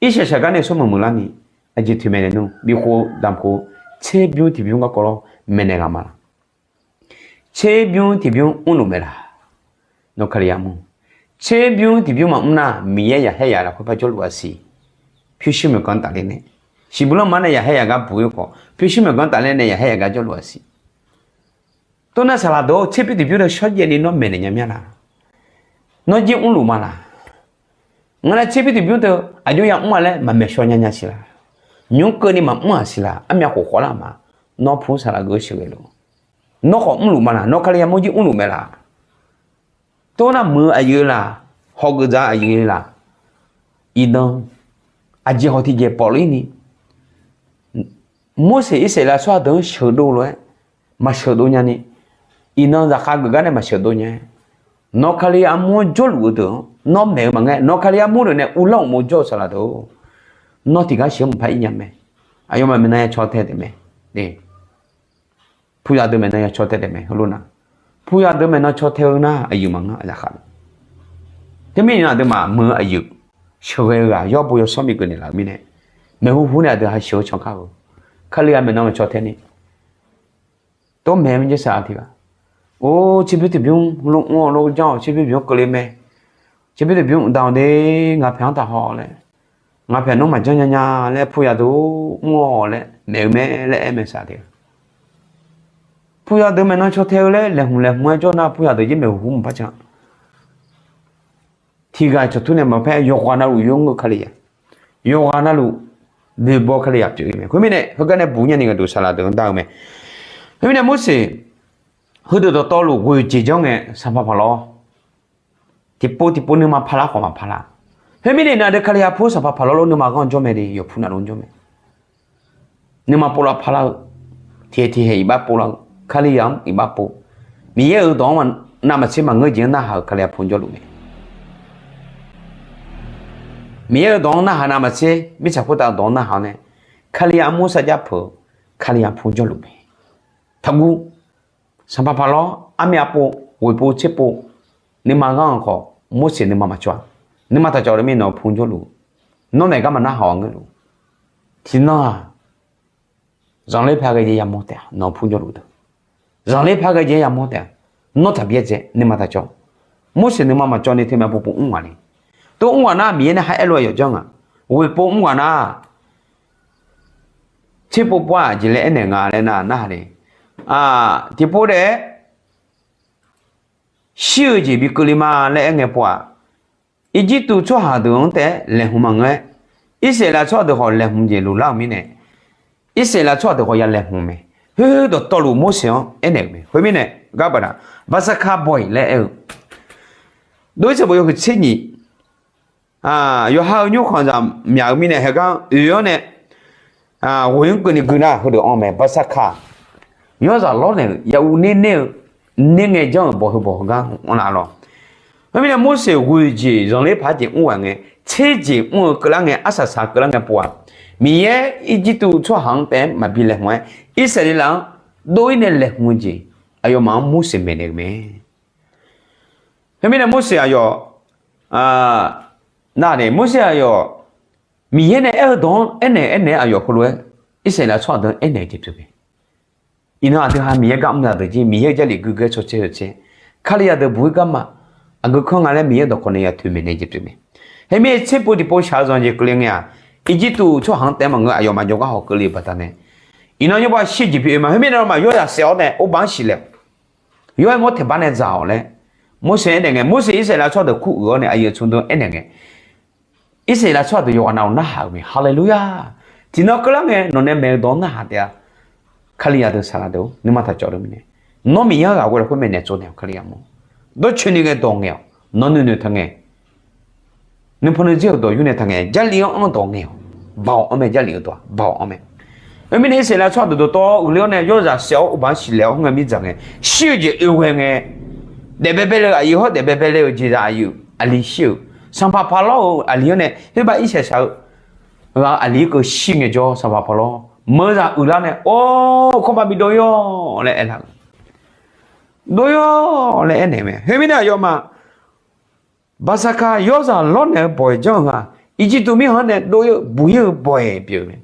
irsaq shaq gar nae smr meuq meuq larni, aqjeq toeqmaeq naeq nmr, bifkhof damq khof, tserbymr tiqbymr garkawv lawr maeqnaeq ghaq ma laq? Tserbymr tiqbymr mrluf mae laq? Nawq Kalizaq mur. Tserbymr tiqbymr maqmr nar Miqyaer yaqhaer yaq lafkhoer par jawrluf-a siq. Pyurshuir maeqganq tafler nae, siqbuir lanma nae yaqhaer yaq gar buq-ir khawf, pyurshuir maeqganq tafler nae yaqhaer yaq gar jawrluf-a siq. Tov nar saqlaq deuq-or, tserbymr tiqbymr deuq shawrjaev ni nawr maeqnaeq nya mya laq? Nawr jir mrluf ma laq? Ngar nar tserbymr tiqbymr teu aqjox ya mr-a laer maqmaeq shaw nya nya siq laq? Nymq-mr keuvni maqmr-aq siq laq? Armyav khof khawf lar ma. Nawr pu saqlaq geuf-eu sheuqghae lof, nawr khawf mrluf ma laq? Nawq Kalizaq mur jir mrluf mae laq? Tov nar muiq-eu aqyuif laq, hawgeuf dzaq-eu aqyuif laq, iqnan aqjeq hawq tiqjeq pawf ler ni, Morseq Irsaqleqlav tsawrhaq deuq-anr sheuqdov lof-aer maqsheuqdov nyani, iqnan zaqkhav geuf gar nae maqsheuqdov nya-aer, nawq Kalizaq mur-anr jawrluf-eu deuq-anr nawr maeq-eu maqngeur. Nawq Kalizaq mur deuq nae uvlanr uqmov jawr-eu saqlaq deuq-or, nawr tiqgar sheuq-anr maqpar ir nya mae. Aqyawfmaf maeqnan ya caw tae taef mae. Puyaq deuq maeqnan ya caw tae taef mae heulof nar, puyaq deuq maeqnan caw tae-eu nar aqyuif maqngeur zaqkhav. Teumirnae aqduimaf muiq-eu aqyuif sheuqghae-eu ghaq yawr bo yawshawr bi geuf naeqlaf-eu mirnae, maeqhu hu nae aqdui ha sheuq-eu caw kar-eu, Kalizaq maeqnan maqcaw tae ni, tov maeq-eu mirjawr saq-a tiq ghaq. Or, tserbymr tiqbymr lof mr-awq, lof janr-awq, tserbymr tiqbymr keuvle mae. Tserbymr tiqbymr mqdaq-awq de, ngaq paeq-anr taqhaw laer, ngaq paeq nawr maqjanr nya nya laer puyaq deuq mr-awq laer maeq-eu mae laer aer mae saq tiq ghaq. Puyaq deuq maeqnan caw tae-eu laer laeqhmq laeqhmq-aer jawr nar puyaq deuq jir maeqhu hu maqpar can. Tiq ghaq cawqtur nae maqpaer yawqghaq navluf yawr ngeur Kalizaq, yawqghaq navluf boeqbaw Kalizaq pyeuf-ir mae. Khoermirnae heugar nae buq nyani gaqduq saqlaq deuq-anr dar-eu mae. Khoermirnae Morseq heudeuq dawqtawvluf ghoeq jeq janr ngae sanqpaq paq lawr, tiqpov tiqpov nuima parlar khawf maqparlar. Khoermirnae nar deuq Kalizaq pu sanqpaq paq lawr lof nuima ghanr jawr mae de, yawqpu navluf jawr mae. Nuima pov lar parlar-eu, tiqhaeq tiqhaeq iqbax pov lar-eu, Kalizaq-anr iqbax pov. Miqyaer-euq dawq-anr navmaqtser maqngeur jeq-anr narhaq-euq Kalizaq pu jawrluf mae. Miqyaer-euq dawq-anr narhaq navmaqtser mirtsaq khoertav dawq-anr narhaq-awr nae, Kalizaq armur sarjax peuq-eu Kalizaq pu jawrluf mae. Taqguv. Sanqpaq paq lawr armyav pov, ghoeq pov tser pov, nuima ghanr-eu khawf Morseq nuima maqcawv-a. Nuima taqcawv-eu mirnae nawq pu jawrluf. Nawr naeq gar maqnarhaq-awq ngeur luf. Tiqnan-aq, zanqler par ghae jeq yamawr taef-a nawq pu jawrluf deuq. Zanqler par ghae jeq yamawr taef-a. Nawr taq byaerdzae nuima taqcawv. Morseq nuima maqcawv ni teumyav pov pov mr ghaq ni. Tov mr ghaq nar Miqyaer nae ha aer lof-aer yawqjanr nga. Ghoeq pov mr ghaq nar tser pov pov-aq jeq laer aernaeq nga laer nar narhaq ni. Tiqpov daef-aer shir-eu jeq bi keuvle ma laer aer ngae pov-aq, Irjirtuv tsawrhaq deuq-anr taef-aer laeqhmq maqngeur-aer, Irsaqleqlav tsawrhaq deuq khawf laeqhmq jeq luf lar-euq mirnae, Irsaqleqlav tsawrhaq deuq khawf ya laeqhmq mae. Heu dawqtawvluf Morseq-anr aernaeq-euq mae. Khoermirnae gar baqda, Baqsaqkaq bawq-iq laer aer-eu, dov-ir tseqbof yawhuiq tser nyiq, yawqha-euq nymrkhanq zaq myaq-eu mirnae heugar oe-awr nae ghoeq-anr keuvni gui nar heudeuq anr mae. Baqsaqkaq yawrzaq lawrnaeq-euq yaur ner ner-eu, ner ngae janr-euq bawq heu bawq heugar anr laf lawr. Khoermirnae Morseq ghoeq jeq zanqler paq jeq mr ghaq ngae, tser jeq mr-eu keuvlar ngae, arsaq saq keuvlar ngae pov-aq, Miqyaer Irjirtuv tsawrhaq-anr taef-aer maqbi laeqhmq-aer, Irsaqleqlav-anr dov-ir nae laeqhmq-eu jeq aqyawfmaf-anr Morseq maeqnaeq-euq mae. Khoermirnae Morseq aqyawf, nar-aq nae Morseq aqyawf Miqyaer nae aer-eu dawq-anr aernaeq aernaeq-aer aqyawf heulof-aer Irsaqleqlav tsawrhaq deuq-anr aernaeq-eu jeq pyeuf mae. Iqnan aqdui ha Miqyaer gar mr-eu deuq jir Miqyaer-euq Jarlif guiqghae cawcae-euq cae, Kalizaq deuq buq-ir garma, aqgeu kanr nga laer Miqyaer dawqkawq nae ya toeqmaeq naeq jeq pyeuf mae. Khoermirnae tserpov tiqpov shaq-eu zanq jeq keuvle ngae-aq, Irjirtuv tsawrhaq-anr taef-aer maqngeur aqyawfmaf jawrgar hawq keuvle-eu baqdanae, iqnan yawrbav shir jeq pyeuf-eu ma. Khoermirnae nawmaf yawrzaq saef-awr nae orbaq-anr siqlaeq-awq. Yawr-aer mawr taeqbar nae dzaq-awq laer Morseq aernaeq ngae, Morseq Irsaqleqlav tsawrhaq deuq kur uiq-awr nae aqyuif aqtsu deuq aernaeq ngae, Irsaqleqlav tsawrhaq deuq yawqghaq navluf narhaq-euq mae. Haleluya! Tiqnan keuvlar ngae nawq nae maeq-eu dawq-anr narhaq taef-a. Kalizaq deuq saqlaq deuq-or, nuima taq cawv-eu mirnae, nawr Miqyaer-anr ghaq ghoe lafkhoer maeqnaeq tsovnaeq-awq. Kalizaq mawr dawrcoeni ghae dawq ngaeq-awq. Nawr nuinoeq taq ngae, nuipanq nuidzer-euq dawq yur nae taq ngae, Jarlif-anr anr-eu dawq ngaeq-awq. Baoq anr mae, Jarlif-eu dawq-aq baoq anr mae. Khoermirnae Irsaqleqlav tsawrhaq deuq dawqtawvluf le-awr nae yawrzaq saef-awr orbaq-anr siqlaeq-awr hawr ngae mirdzaq ngae, shir-eu jeq oe ghae ngae, daefbae bae le-eu aqyuif hawr daefbae bae le-euq jeqzaq aqyuif aqli shir-euq, sanqpaq Paqlawr-euq aqli-anr nae khoerbar Irsaqleqlav saq-eu ghaq aqli-anr keuv shir ngaejawr, sanqpaq Paqlawr meurzaq uiqlar nae, Or, kawrma bi dov-ir-awq laer aerlar-eu, dov-ir-awq laer aernaeq mae. Khoermirnae aqyawfmaf Baqsaqkaq yawrzaq lawrnaeq-eu bawq-iq janr-eu ghaq, Irjirtuv mirkhanq-anr nae dov-ir-eu buq-ir-eu bawq-iq pyeuf-eu mae.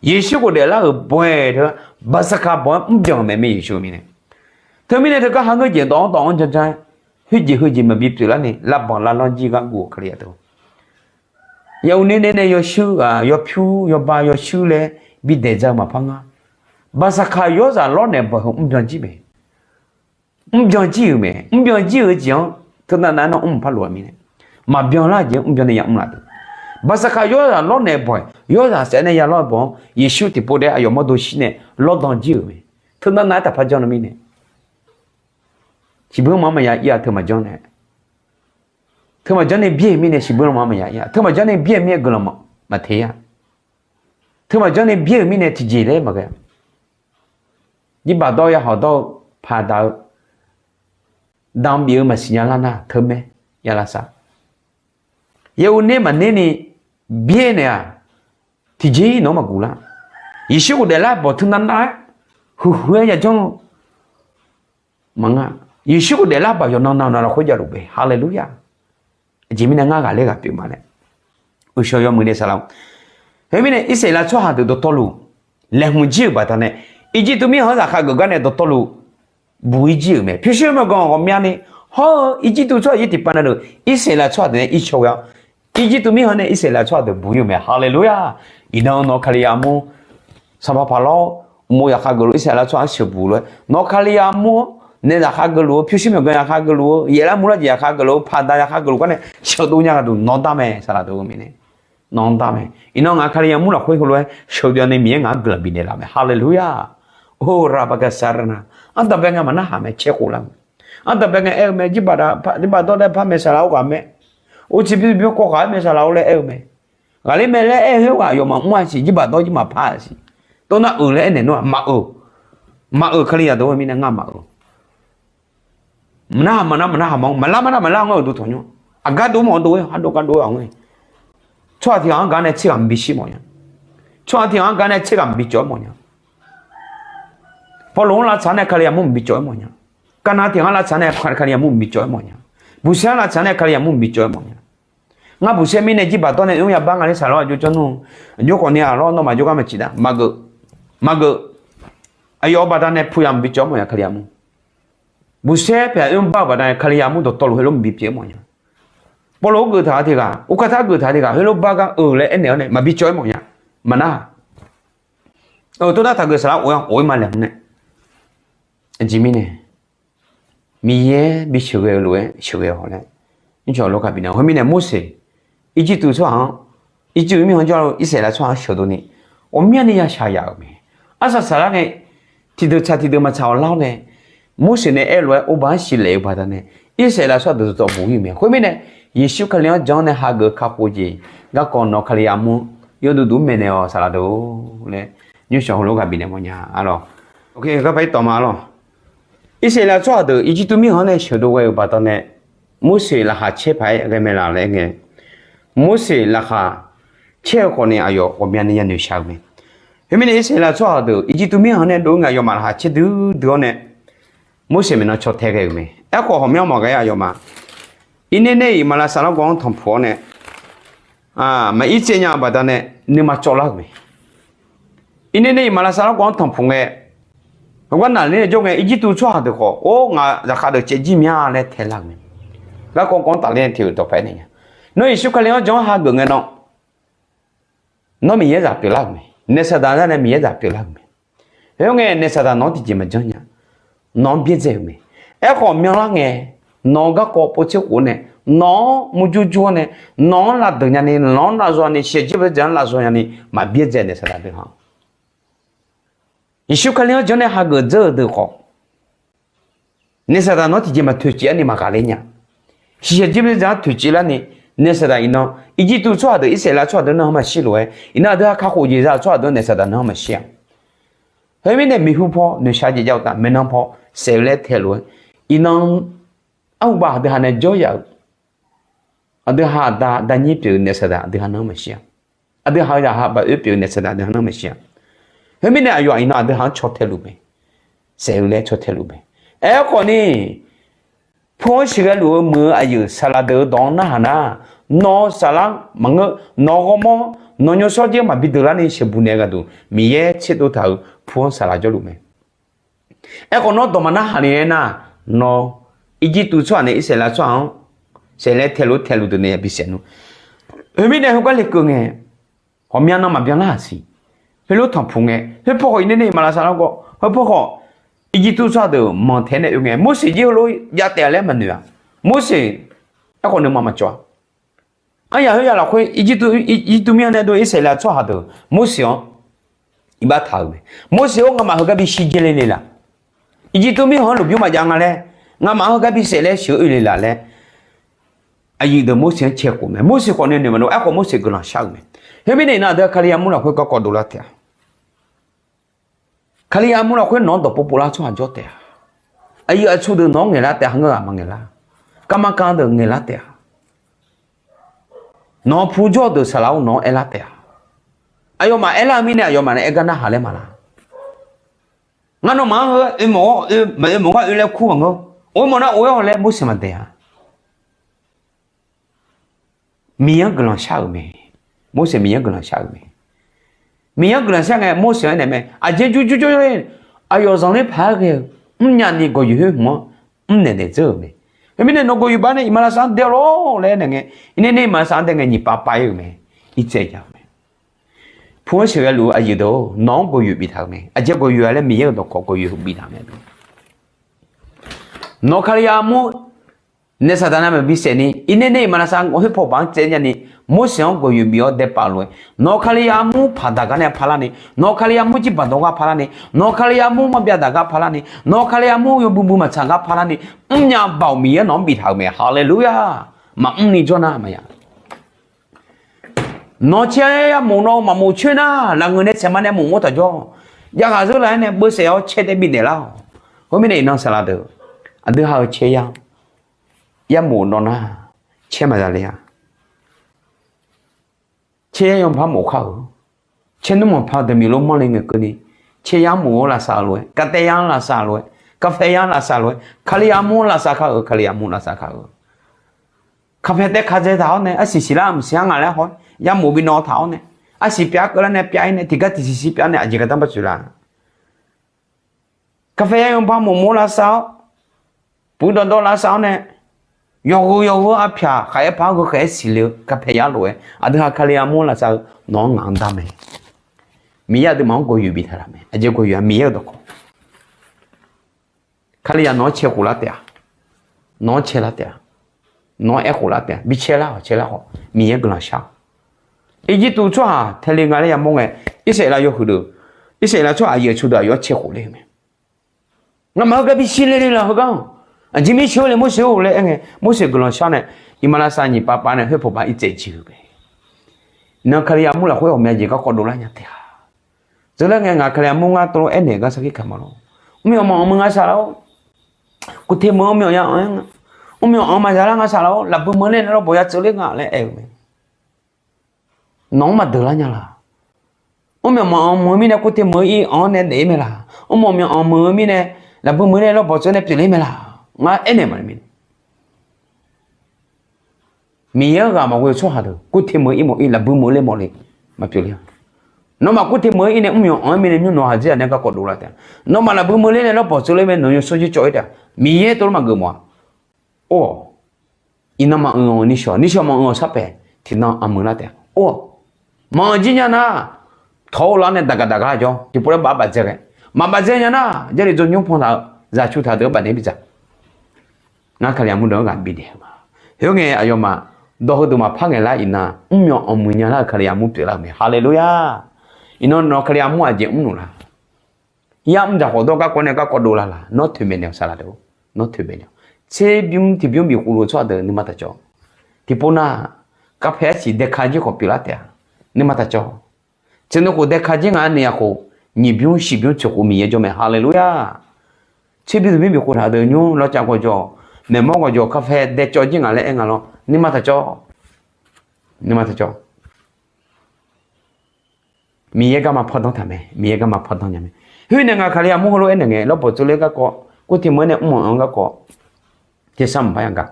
Yeqsur ghofdaef lar-euq bawq-iq teu, Baqsaqkaq bawq-anr mrbyan-euq mae, Yeqsur mirnae. Teumirnae teugar hangeur jeq dawq-anr dawq-anr janr janr-aer, khoerjeq heujeq maqbi pyeuflar ni lavbanq lavlanr jir gar guv-euq Kalizaq deuq, yaeq uq ner ner nae yawshuir ghaq yawpyur yawba yawshuir laer bidaeq dzaq-eu maqpar ngar. Baqsaqkaq yawrzaq lawrnaeq bawq-iq heu mrbyan jir mae. Mrbyan jir-euq mae. Mrbyan jir-eu jeq-anr teunav nav-aer nawr mr maqpar lof-a mirnae, maqbyan lar-eu jeq-anr mrbyan nae ya mr laf deuq. Baqsaqkaq yawrzaq lawrnaeq bawq-iq, yawrzaq saef nae ya lawr-eu bawq-anr Yeqsur tiqpov daef aqyawf mawrdo shir nae lawrdan jir-euq mae. Teunav nav-aer taqpar janr-eu mirnae, siqbur lanma-anr maqya ir-a. Teu maqjanr nae, teu maqjanr nae byaer-eu mirnae siqbur lanma-anr maqya ir-a. Teu maqjanr nae byaer-eu mirnae guiqlanq maqteq-a. Teu maqjanr nae byaer-euq mirnae tiqjeq laer maqghae-a. Jirbaq dawr ya hawq dawr-eu paq daq-eu, damq bif-eu maqsiq nya lar nar teumae ya lavsav. Yaeq uq ner maqner ni byaer naeq-aq, tiqjeq nawq-anr maqguq lar. Yeqsur ghofdaef lar bawq teunav nav-aer huiqhuiq-aer yajanr-eu maqnga. Yeqsur ghofdaef lar baq yawqnan nav nav lafkhoer javluf bae. Haleluya! Aqjeq mirnae ngar ghaqler ghaq pyeuf ma laer uqshawq yawmuiq nae saqlaq-eu. Khoermirnae Irsaqleqlav tsawrhaq deuq dawqtawvluf laeqhmq jir-euq baqdanae, Irjirtuv mirkhanq-anr zaqkhav geuf gar nae dawqtawvluf buq-ir jir-euq mae. Pyurshuir myawqganq ghawqmyani hawr-eu Irjirtuv tsawrhaq-ir tiqpav navluf Irsaqleqlav tsawrhaq deuq nae ircaw ghae-awr, Irjirtuv mirkhanq nae Irsaqleqlav tsawrhaq deuq buq-ir-euq mae. Haleluya! Iqnan nawq Kalizaq mur, sanqpaq Paqlawr, uqmov zaqkhav geufluf Irsaqleqlav tsawrhaq-anr sheuqbuq lof-aer nawq Kalizaq mur-awr, nae zaqkhav geufluf-eu, pyurshuir myawqganq zaqkhav geufluf-eu, yaeqlar murlar jeq zaqkhav geufluf-eu, paqdaq zaqkhav geufluf gar nae sheuqdov nya gharduq nawr dar mae saqlaq deuq-eu mirnae, nawr dar mae. Iqnan ngaq Kalizaq mur lafkhoer heulof-aer sheuqdov ni Miqyaer ngaq-anr guiqlanq bifnaeq laf mae. Haleluya! Or, rabaqgaq saqrana, ardanqbae ngae maqnarhaq mae, caer khof lar mae. Ardanqbae ngae aer-eu mae, jirbaq jirbaq dawr laer par mae saqlaq-or ghaq mae. Or, ciqbymr ciqbymr kawv ghaq-aer mae saqlaq-or laer aer-eu mae. Ghaqler mae laer aer-eu khoerghaq yawfmaf mr-a siq, jirbaq dawr jir maqpar-a siq. Tov nar-euq laer aernaeq nar maqeuq. Maqeuq, Kalizaq dawq-eu mirnae ngar maqeuq. Maqnarhaq maqnar maqnarhaq maqanr, maqlar maqnar maqlar anr-eu duq tanqnymr. Aqgar dov mawf-eu dov-aer ardov gar dov-aer anr-eu. Tsawrhaq tiq ghaq-anr gar nae tser ghaq maqbi shir mawf nya. Tsawrhaq tiq ghaq-anr gar nae tser ghaq maqbi cawv-aer mawf nya. Pawrluv-anr lavtsaq nae Kalizaq mur maqbi cawv-aer mawf nya. Kavnav tiq ghaq-anr lavtsaq nae Kalizaq mur maqbi cawv-aer mawf nya. Buqsaer-anr lavtsaq nae Kalizaq mur maqbi cawv-aer mawf nya. Ngar buqsaer mirnae jirbaq dawr nae mr yabar nga laer saqlaq-awr aqjox janr nmr. Aqjox khawf ni-aq lawr nawmaf jawrgar maqciq da maqgeuf. Maqgeuf. Aqyawf-euq baqdanae puq yamq bi cawv-aer mawf nya Kalizaq mur. Buqsaer pyaeq oer bar-euq baqdanae Kalizaq mur dawqtawvluf heulof maqbi pyaeq-aer mawf nya. Pawrluv-anr geuf taq-a tiq ghaq, urkar tar geuf taq-a tiq ghaq heulof bar gar-euq laer aernaeq-awr nae maqbi cawv-aer mawf nya. Maqnar-aq, tov nar taq geuf saqlaq of-aer of-aer ma laeqhmq nae. Aqjeq mirnae Miqyaer bi sheuqghae-eu lof-aer sheuqghae-awq laer, nymrcawq lof kaq bifnaeq. Khoermirnae Morseq Irjirtuv tsawrhaq-anr, Irjirtuv mirkhanq jawr-eu Irsaqleqlav tsawrhaq-anr sheuqdov ni ghawqmyani ya shaqyaf-euq mae. Arsaq saqlar ngae tiqdeuq tsaq tiqdeuq maqtsaq-awq lar-awr nae, Morseq nae aer-eu lof-aer orbaq-anr siqlaeq-eu baqdanae, Irsaqleqlav tsawrhaq deuq dawqtawvluf buq-ir-euq mae. Khoermirnae Yeqsur Kali-anr jan-awr nae hageuf kakhof jeq garkawv nawq Kali yamur yawduq duq maeqnaeq-awq saqlaq deuq-or laer, nymrcawq heulof ghaq bifnaeq mawf nya-a lawq. Garpaq-ir tawq ma-a lawq. Irsaqleqlav tsawrhaq deuq Irjirtuv mirkhanq-anr nae sheuqdov ghae-euq baqdanae, Morseq laqkhaq caer paq-aer ghae mae laf laer aer ngae, Morseq laqkhaq caer-eu khawf ni aqyawf ghawqmyani ya noeqshaq-euq mae. Khoermirnae Irsaqleqlav tsawrhaq deuq Irjirtuv mirkhanq-anr nae dov-ir ngae aqyawfmaf laqkhaq caer duidui-awr nae, Morseq maeqnan caw tae ghae-euq mae. Aerkhawf ghawqmyanr maqghae aqyawfmaf, Irner ner-iq maqlavsav largawv-anr tanqpuq-awr nae, maqir tsaev nya-eu baqdanae nuima cawvlar-euq mae. Irnae nae iqmalavshav larkawv-anr tanqpuq ngae, heugar naqler jawr ngae, Irjirtuv tsawrhaq deuq khawf, or, ngaq zaqkhav deuq caev jir mya laer taelar-euq mae. Garkawv kawv-anr tafler tiq-euq dawqpae nae nya, nawr Yeqsur Kali-anr jan-anr hageuf ngae nan, nawr Miqyaer zaq pyeuflar-euq mae. Naef saqdaq nar nae Miqyaer zaq pyeuflar-euq mae. Khoerngae naef saqdaq nawq-anr tiqjeq maqjanr nya. Nawq-anr byaerdzae-euq mae. Aerkhawf myanlar ngae, nawq-eu garkawv povtser khof-awr nae, nawq-anr murjur jur-awr nae, nawq-anr lavdeuq nyani, nawq-anr lavzaw nyani, shiqshaq jir bae dzaq-anr lavzaw nyani, maqbyaerdzae naef saqdaq deuq-anr. Yeqsur Kali-anr jan nae hageuf dzeur-eu deuq khawf, naef saqdaq nawq-anr tiqjeq maqtoeqciv arni maqghaqler nya. Shiqshaq jir bae dzaq-anr toeqciv larni, naef saqdaq iqnan Irjirtuv tsawrhaq deuq, Irsaqleqlav tsawrhaq deuq-anr nanr maqshir lof-aer, iqnan aqdui ha kakhof jeq za-eu tsawrhaq deuq-anr naef saqdaq nanr maqshir-a. Khoermirnae miqhu paw noeqshaq jeq jav-eu uqtaf, maeqnan paw saef-eu laer tae lof-aer, iqnan arhubav aqdui ha nae jawr yaf-euq, aqdui ha aqda danyir pyeuf-eu naef saqdaq aqdui ha nanr maqshir-a. Aqdui ha-eu zaqha baoq-oer pyeuf-eu naef saqdaq aqdui ha nanr maqshir-a. Khoermirnae aqyawf-aq iqnan aqdui ha-anr caw tae luf mae. Saef-eu laer caw tae luf mae. Aerkhawf ni, pu-anr sheuqghae luf-eu muiq-eu aqyuif saqlaq deuq-eu dawq-anr narhaq nar, nawq-eu saflar maqngeur, nawq-eu ghawrmawr, nawq nymrshawr jir maqbi deuq larni sheuqbuq naeq-eu gharduq Miqyaer tserdov taq-euq pu-anr saqlaq jawrluf mae. Aerkhawf nawr dawq maqnar haq ni aernar, nawr Irjirtuv tsawrhaq nae Irsaqleqlav tsawrhaq-anr saef laer tae luf tae luf deuq nae yabi saef nmr. Khoermirnae heugar lekeuv ngae, ghawqmya nan maqbyan lar-aq siq. Heulof tanqpuq ngae, khoerpaw khawf irnae nae iqmalavshav larkawv, khoerpaw khawf Irjirtuv tsawrhaq deuq manq taef-aer nae oe ngae, Morseq jir heulof jav taef-a laer maqnoeq-aq. Morseq aerkhawf nuima maqcawv-a. Aryaq khoeryaq lafkhoer Irjirtuv mir-anr nae dov Irsaqleqlav tsawrhaq deuq Morseq-anr iqbax taq-euq mae. Morseq-or, ngamaf heugar bishir jaerler le laq? Irjirtuv mirkhanq-anr lmqbymr maqjav nga laer, ngamaf-anr heugar bisaef laer sheuq-eu oe le laq laer, aqyuif deuq Morseq-anr cae khof mae. Morseq khawf nae noeq maqdov. Aerkhawf Morseq guiqlanq shar-euq mae. Khoermirnae iqnan aqdui-aq Kali armur lafkhoer garkawv dovlar taef-a. Kali armur lafkhoer nawq-anr dawqpov povlar tsawrhaq jawr taef-a. Aqyuif aqtsu deuq nawq-anr ngaeqlar taef-a, heugar ghaq maqngaeq lar. Garma kan deuq ngaeqlar taef-a. Nawq-anr pu jawr-eu deuq saqlaq-or nawq-anr aerlar taef-a. Aqyawfmaf aerlar-eu mirnae aqyawfmaf nae aer gar narhaq laer maqlar. Ngar nawmaf-anr heu oe mawf-awr, maqoe mawf gar oe laer kur maqngeur. Oe mawf nar oe-awq laer Morseq maqdaeq-a. Miqyaer-anr guiqlanq shar-euq mae. Morseq Miqyaer-anr guiqlanq shar-euq mae. Miqyaer-anr guiqlanq shar ngae Morseq-anr aernaeq mae, aqjeq jur jur jur-aer aqyawf zanqler paq-aer ghae-eu mrnya ni gawqyoeq khoer hmq-anr mrnaeq daeq dzeur-euq mae. Khoermirnae nawq gawqyoeq baf nae iqmalavshav-anr dae-awr lor laer aernaeq ngae, irnae nae iqmalavshav-anr dae ngae nyiq pav pav-ir-euq mae. Irtsaev ja-eu mae. Pu-anr sheuqghae luf-eu aqyuif deuq-or, nawq-anr gawqyoeq biftaq mae. Aqjeq gawqyoeq-a laer Miqyaer-euq dawqkawq gawqyoeq heuq bif taq mae. Nawq Kali armur naef saqdaq navmaqbi saef ni, irnae nae iqmalavshav khoerpaw baf-anr tsaev nyani, Morseq-anr gawqyoeq bif-awr dae paf lof-aer, nawq Kali armur paq daq gar nae parlar ni, nawq Kali armur jirbaq dawr gar parlar ni, nawq Kali armur marbyav daq gar parlar ni, nawq Kali armur yawbui bui maqtsaq gar parlar ni, mrnya baoq Miqyaer nawq-anr biftaq-euq mae. Haleluya! Maqmr ni jawr nar maqya. Nawq caer yar mof nawr maqmof coer nar, lafngeur nae tsaeq ma nae mof mawr taq jawr. Javghaq zeur laf-aer nae beusaef-awr caer tae bifnaeq lar-awq. Khoermirnae iqnan saqlaq deuq, aqdui ha-eu caer yar, yar mof nawr nar, caer maqza le-a. Caer yar yawpar mof kar-euq, caer nmr maqpar deuq miq lor manr le ngae keuvni, caer yar mof-awr lavsav lof-aer, kaqtaev yar-anr lavsav lof-aer, kaqpae yar-anr lavsav lof-aer, Kali armur-anr lavsav kar-euq, Kali armur lavsav kar-euq. Kaqpae taev kaqdzae taq-awr nae arsiq siqlar maqsiq-a nga laer haw-aer yar mof bi nawr taq-awr nae, arsiq pyav keuvlar nae pyav-ir nae tiqgar tiqsiq siq pyav nae aqjeq gardanr bartsoeq la. Kaqpae yar yawpar mof mawr lavsav-awr, puq dawqdawv lavsav-awr nae, yawqgheu yawqgheu arpyaq khaq-aer par gheu khaeq-aer siqle-eu kaqpae yar lof-aer aqdui ha Kali armur-anr lavsav-eu nawq-anr ngaq-anr dar mae. Miqyaer aqduimaf-anr gawqyoeq biftaq laf mae. Aqjeq gawqyoeq-aq Miqyaer-euq dawqkawq. Kali-aq nawq-anr cae khof lar taef-a. Nawq-anr cae lar taef-a. Nawq-anr aer khof lar taef-a. Bi cae lar-awq, cae lar khawf Miqyaer guiqlanq shar-awq. Irjirtuv tsawrhaq taele nga laer yamawr ngae, Irsaqleqlav yawhuiq deuq, Irsaqleqlav tsawrhaq aqyuif aqtsu deuq aqyawf-anr cae khof ler-eu mae. Ngamaf heugar bishir ler le laf heugar-aq, aqjeq mirsheu le Morseq-or laer aer ngae, Morseq guiqlanq shar nae, iqmalavshav nyiq pav pav nae khoerpaw baf irtsaev jeq-eu mae. Iqnan Kali armur lafkhoer ghawqmya jeq garkawv dovlar nya taef-a. Dzeurlar ngae ngaq Kali armur ngar tov lof aernaeq gar sarkir kamq-a lor. Mrmyawf maqanq meuq nga saqlaq-or. Kuv te meuq-anr mrmyawf ya anq-aer nga. Mrmyawf anq maqza lar nga saqlaq-or. Lafbui meuq ler nae lawrbawq ya tseuv ler nga laer aer-eu mae. Nawq-anr maqdeuq lar nya laq? Mrmyawf maqanq meuq-eu mirnae kuv te meuq-eu ir anq-anr nae daef-ir mae laq? Mrmyawf myanq anq meuq-eu mirnae lafbui meuq nae lawrbawq tseuv nae pyeufler mae laq? Ngar aernaeq maqnaeq mirnae Miqyaer-anr ghaq maqghoe-eu tsawrhaq deuq, kurteq meuq-ir mawf-ir, lafbui meuq ler mawf le, maqpyeuf ler-a. Nawmaf kurteq meuq-ir nae mr myawq anq-aer mirnae nymr nawq haqzir-aq nae garkawv dovlar taef-a. Nawmaf lafbui meuq ler nae lawrbawq tsovler mae nawq-euq yawsanr jir cawv-ir taef-a. Miqyaer tov lof maqgeuf mawf-a. Or-awq. Iqnan maqanq-awq nishawq, nishawq maqanq-awq sarpaeq, tiqnan aqmeuq lar taef-a. Or-awq. Maqanq jir nya nar, tawq-eu lar nae daqgaq daqgar jawr, tiqpov laer baf bafdzae ghae. Maqbafdzae nya nar, Jarlif dzaw nymr pan taq-eu, zaqcu taq deuq-anr bafnaeq bidzaq. Ngar Kali armur deuq-anr ghaq bifnaeq-eu ma. Khoerngae aqyawfmaf dawq heudeuq maqpar ngaeq lar iqnan, mr myawq anq muiq nya lar-eu Kali armur pyeuflar-euq mae. Haleluya! Iqnan nawq Kali armur aqjeq mrluf la? Yar mr dzaq khawf dawr garkawv nae garkawv dovlar laq? Nawr toeqmaeq naeq-awq saqlaq deuq-or. Nawr toeqmaeq naeq-awq. Tserbymr tiqbymr bifkhof lof-eu tsawrhaq deuq nuima taqcawv. Tiqpov nar, kavpae arsiq daeka jir khawf pyeuflar taef-a. Nuima taqcawv. Tseq nuikhof daeka jir ngaq-anr ni ya khof, nyiq bymr shiq bymr tsoeq khof Miqyaer jawr mae. Haleluya! Tserbymr tiqbymr bifkhof taq deuq nymr lawrcav gawqjawq, maeqmawr gawqjawq kavpae dae cawv jir ngaq laer aer nga lawr. Nuima taqcawv. Nuima taqcawv. Miqyaer garma pawrdanr taq mae, Miqyaer garma pawrdanr nya mae. Khoer nae ngaq Kali armur heulof-aer naeq ngae, lawrbawq tsovler garkawv, kurteq meuq-aer nae mr myawq anq-anr garkawv, tersar maqpar yagaq.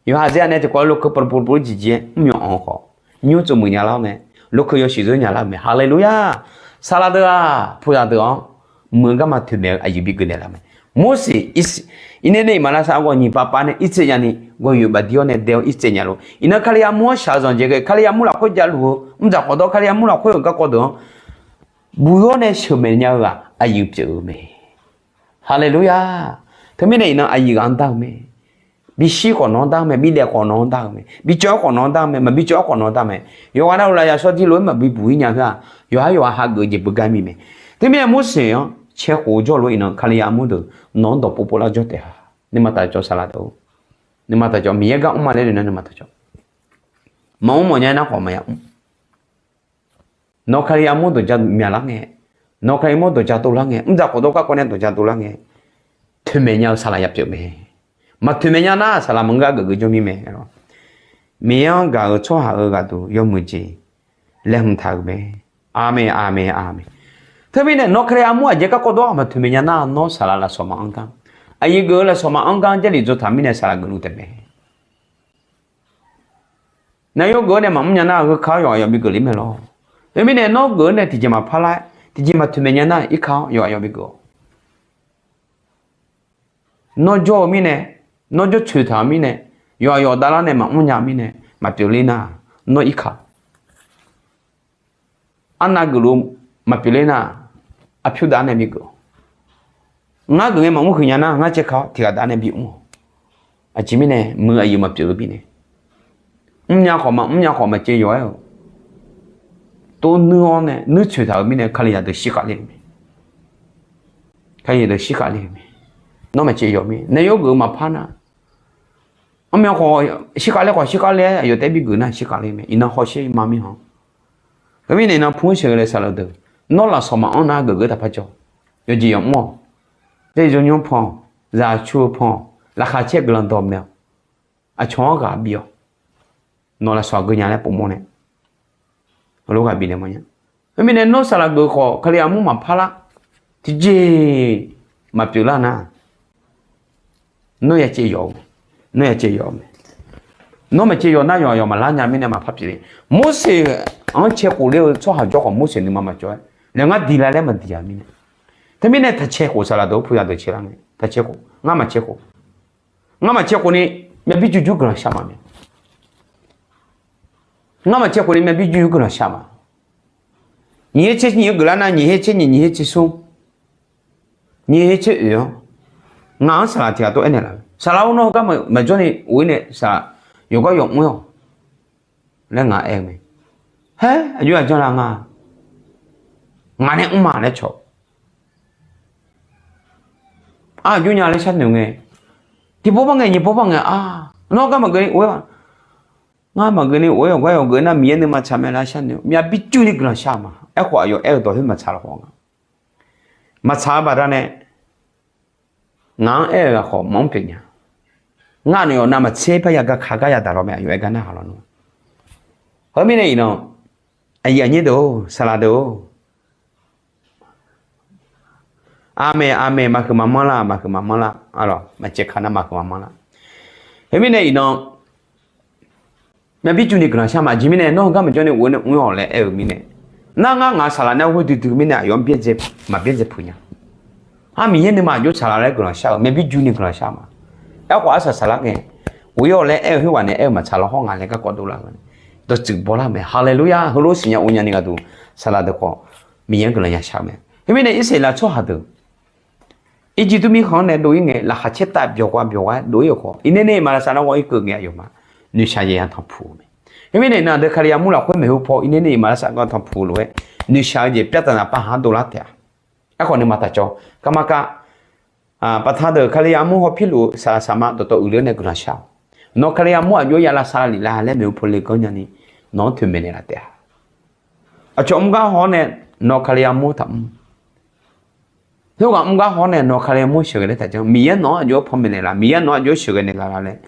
Yawqha zir-a nae tiqkawv-aer lokeu pov pov pov-aer jeq jeq-aer mr myawq anq-eu khawf, nymr tsov muiq nya lar-awr mae, lokeu yawshuif zeur nya lar-eu mae. Haleluya! Saqlaq deuq-aq, puqzaq deuq-anr muiq-eu garma toeqmaeq-eu aqyuif bigeuf naeq laf mae. Morseq, Irnae nae iqmalavshav ghawq nyiq pav pav nae Irtsaev nyani gawqyoeq bafdir-awr nae dae-awr Irtsaev nya lor. Iqnan Kali armur-anr shaq-eu zanqdzae ghae, Kali armur lafkhoer javluf-eu mr dzaq khawf dawr, Kali armur lafkhoer-euq garkawv deuq-anr buq-awr nae sheuqmaeq nya-eu-aq aqyuif pyeuf-eu mae. Haleluya! Teumirnae iqnan aqyuif ghaq-anr dar-eu mae. Bishir khawf nawq-anr dar-eu mae, bidaef khawf nawq-anr dar-eu mae, bicawv-awr khawf nawq-anr dar-eu mae, maqbicawv-awr khawf nawq-anr dar-eu mae. Yawqghaq navluf lafyaq shawr dir lof-aer maqbi buq-ir nya heu-aq, yawqhar yawqha hageuf-eu jeq beugar mir mae. Teumirnae Morseq-anr cae khof-eu jawrluf-aer iqnan Kali armur deuq nawq-anr dawq povpov lar jawr taef-a. Nuima taqcawv saqlaq deuq-or. Nuima taqcawv Miqyaer gar mrma laer nae nuima taqcawv. Maqmr mawf nya-aer nar khawf maqya mr. Nawq Kali armur dawqja myaqlar ngae, nawq Kali armur dawqja dovlar ngae, mr dzaq khawf dawr garkawv nae dawqja dovlar ngae, toeqmaeq nya-eu saqlaq ya pyeuf mae. Maqtoeqmaeq nya nar saqlaq maqngeur gar geuf geuf jawr mir mae. Miqyaer-anr gaq-euq tsawrhaq-euq ghaqduq yawmuiq jeq laeqhmq taq-euq mae. Aqmeq, aqmeq, aqmeq. Teumirnae nawq Kali armur aqjeq garkawv dawr-aq maqtoeqmaeq nya nar, nawr saqlaq lafsawq maqanr gar, aqyuif geuf-eu lafsawq maqanr gar Jarlif dzaw taq mirnae saqlaq geufluf taef mae. Nar yawgeuf-awr nae maqmr nya nar, heu ka-awr yawqghaq yawf bigeuf ler mae lawr. Teumirnae nawr geuf-awr nae tiqjeq maqpar lar, tiqjeq maqtoeqmaeq nya nar, irka-awr yawqghaq yawf bigeuf-awq. Nawr jawr-eu mirnae, nawr jawr tsoeq taq-eu mirnae, yawqghaq yawf davlar nae maqmr nya-eu mirnae maqpyeuf ler nar, nawr irka arnav geufluf maqpyeuf ler nar, arpyur dav nae bigeuf-awq. Ngar geuf ngae maqmr huiq nya nar, ngar caevka-awr tiq ghaq dav nae bimr-awq. Aqjeq mirnae muiq aqyuif maqpyeuf-eu mirnae, mrnya khawf maqmr nya khawf maqcaev yawq-aer-euq tov nuir-awr nae nuir tsoeq taq-euq mirnae Kalizaq deuq shirkhav ler-euq mae. Kalizaq deuq shirkhav ler-euq mae. Nawr maqcaev yawq mir nae yawgeuf-eu maqpar nar, armyan khawf shirkhav ler khawf shirkhav ler-aer aqyawf taef-aer bigeuf nar shirkhav ler mae. Iqnan hawsher ma mirhanq. Khoermirnae iqnan pur-anr sheuqghae laer saqlaq deuq, nawr lafsawq maqanr nar geuf geuf taqpar jawr. Yawqjeq yawq mr-awq. Daezanr nymr pan-awq. Zaqcur-eu pan-awq. Laqkhaq caer guiqlanq dawq maeq-awq. Aqcawq-anr ghaq bif-awq. Nawq lafsawq aqgeu nya laer povmawr nae, heulof ghaq bifnaeq mawrnya. Khoermirnae nawr saqlaq geuf khawf Kali armur maqpar lar, tiqjeq maqpyeuf lar nar, nawr ya caev yawf-eu mae. Nawr ya caev yawf-eu mae. Nawr maqcaev yawf nar yawqha yawq maqlar nya mirnae maqpar pyeuf le. Morseq-anr cae khof ler-eu tsawrhaq jawr khawf Morseq nuima maqcawv-aer, laer ngar diq la laer maqdiq-a mirnae. Teumirnae taqcae khof saqlaq deuq-or, puqzaq deuq cae lar ngae taqcae khof, ngar maqcae khof. Ngar maqcae khof ni, myavbir jur jur guiqlanq shar ma mae. Ngar maqcae khof ni myavbir jur jur guiqlanq shar ma. Nyiq her tser nyiq-eu geuflar nar, nyiq her tser nyiq, nyiq her tser smr, nyiq her tser oeq-anr, ngaq-anr saqlaq tiq ghaq tov aernaeq laf-eu, saqlaq-or, nawr heugar maqjawr ni of-ir nae saqlaq yawqgar yawq mr-awq laer ngaq aer-eu mae. Haer, aqjox yaq janr la nga. Ngaq nae mr ma laer cawq. Aqjox nya laer sharnoeq ngae, tiqpov par ngae nyiq pov par ngae-a, nawr gar maqgeuf ni of-aer-a. Ngar maqgeuf ni of-aer yawqgar yawq geuf nar Miqyaer nuima tsaq mae laer sharnoeq, myavbir jur ni guiqlanq shar ma. Aerkhawf aqyawf aer-eu dawq khoer maqtsaq lafkhof nga. Maqtsaq-eu baqdanae, ngaq-anr aer-eu ghaq khawf maqmr pyeuf nya. Ngar nae yawf navmaqtser parya gaka gar yadaq lawr mae, aqyawf aer gar narhaq lawr nmr. Heumirnae iqnan, aqyuif aqnyir deuq-or, saqlaq deuq-or, aqmeq aqmeq, maqhuiq maqmanr lar, maqhuiq maqmanr lar, arlawq maqcaev ka nar maqhuiq maqmanr lar. Heumirnae iqnan, Myavbir juni guiqlanq shar ma. Aqjeq mirnae nawr heugar maqjawr ni ghof-awr nae mr-awq laer aer-eu mirnae, nar ngar ngaq-euq saqlaq nae ghoer duidui mirnae aqyawf-anr byaerdzae maqbyaerdzae puq nya. Ar, Miqyaer nuima aqjox saqlaq laer guiqlanq shar-euq, myavbir juni guiqlanq shar ma. Aerkhawf arsaq saqlar ngae, ghof-awq laer aer-eu khoerghaq nae aer-eu maqtsaq lar hawr nga laer garkawv dovlar-eu dawqtsuif bawlar mae. Haleluya! Heulof siqnya uvnya ni gaqduq saqlaq deuq khawf Miqyaer-anr guiqlanq yashar-eu mae. Khoermirnae Irsaqleqlav tsawrhaq deuq Irjirtuv mirkhanq-anr nae dov-ir ngae, laqkhaq caer tav byawq ghav byawq ghav dovir-euq khawf, iqnae nae iqmalavshav nar ghawr-ir keuv ngae aqyawfmaf noeqshaq yaeq yantanq puq-eu mae. Khoermirnae iqnan aqdui Kalizaq mur lafkhoer maeqhu paw iqnae nae iqmalavshav ganq tanq puq-eu lof-aer noeqshaq-eu jeq pyavtaq naqpav haq-anr dovlar taef-a. Aerkhawf nuima taqcawv. Garma kav, paqtaq deuq Kalizaq mur hawpirluf-eu saqlaq saqma dawqtawv uiqler-awr nae guiqlanq shar-awq. Nawq Kalizaq mur aqjox ya lavsav laf laf laer maeqhu paw le ganr nyani nawq-anr toeqmaeq naeqlaf taef-a. Aqcawq mr gar haw-awr nae nawq Kalizaq mur taqmr. Khoerghaq mr gar haw-awr nae nawq Kalizaq mur sheuqghae laer taqjanr. Miqyaer nawq-anr aqjox-aer panmaeq naeqlaf, Miqyaer nawq-anr aqjox sheuqghae naeqlaf la laer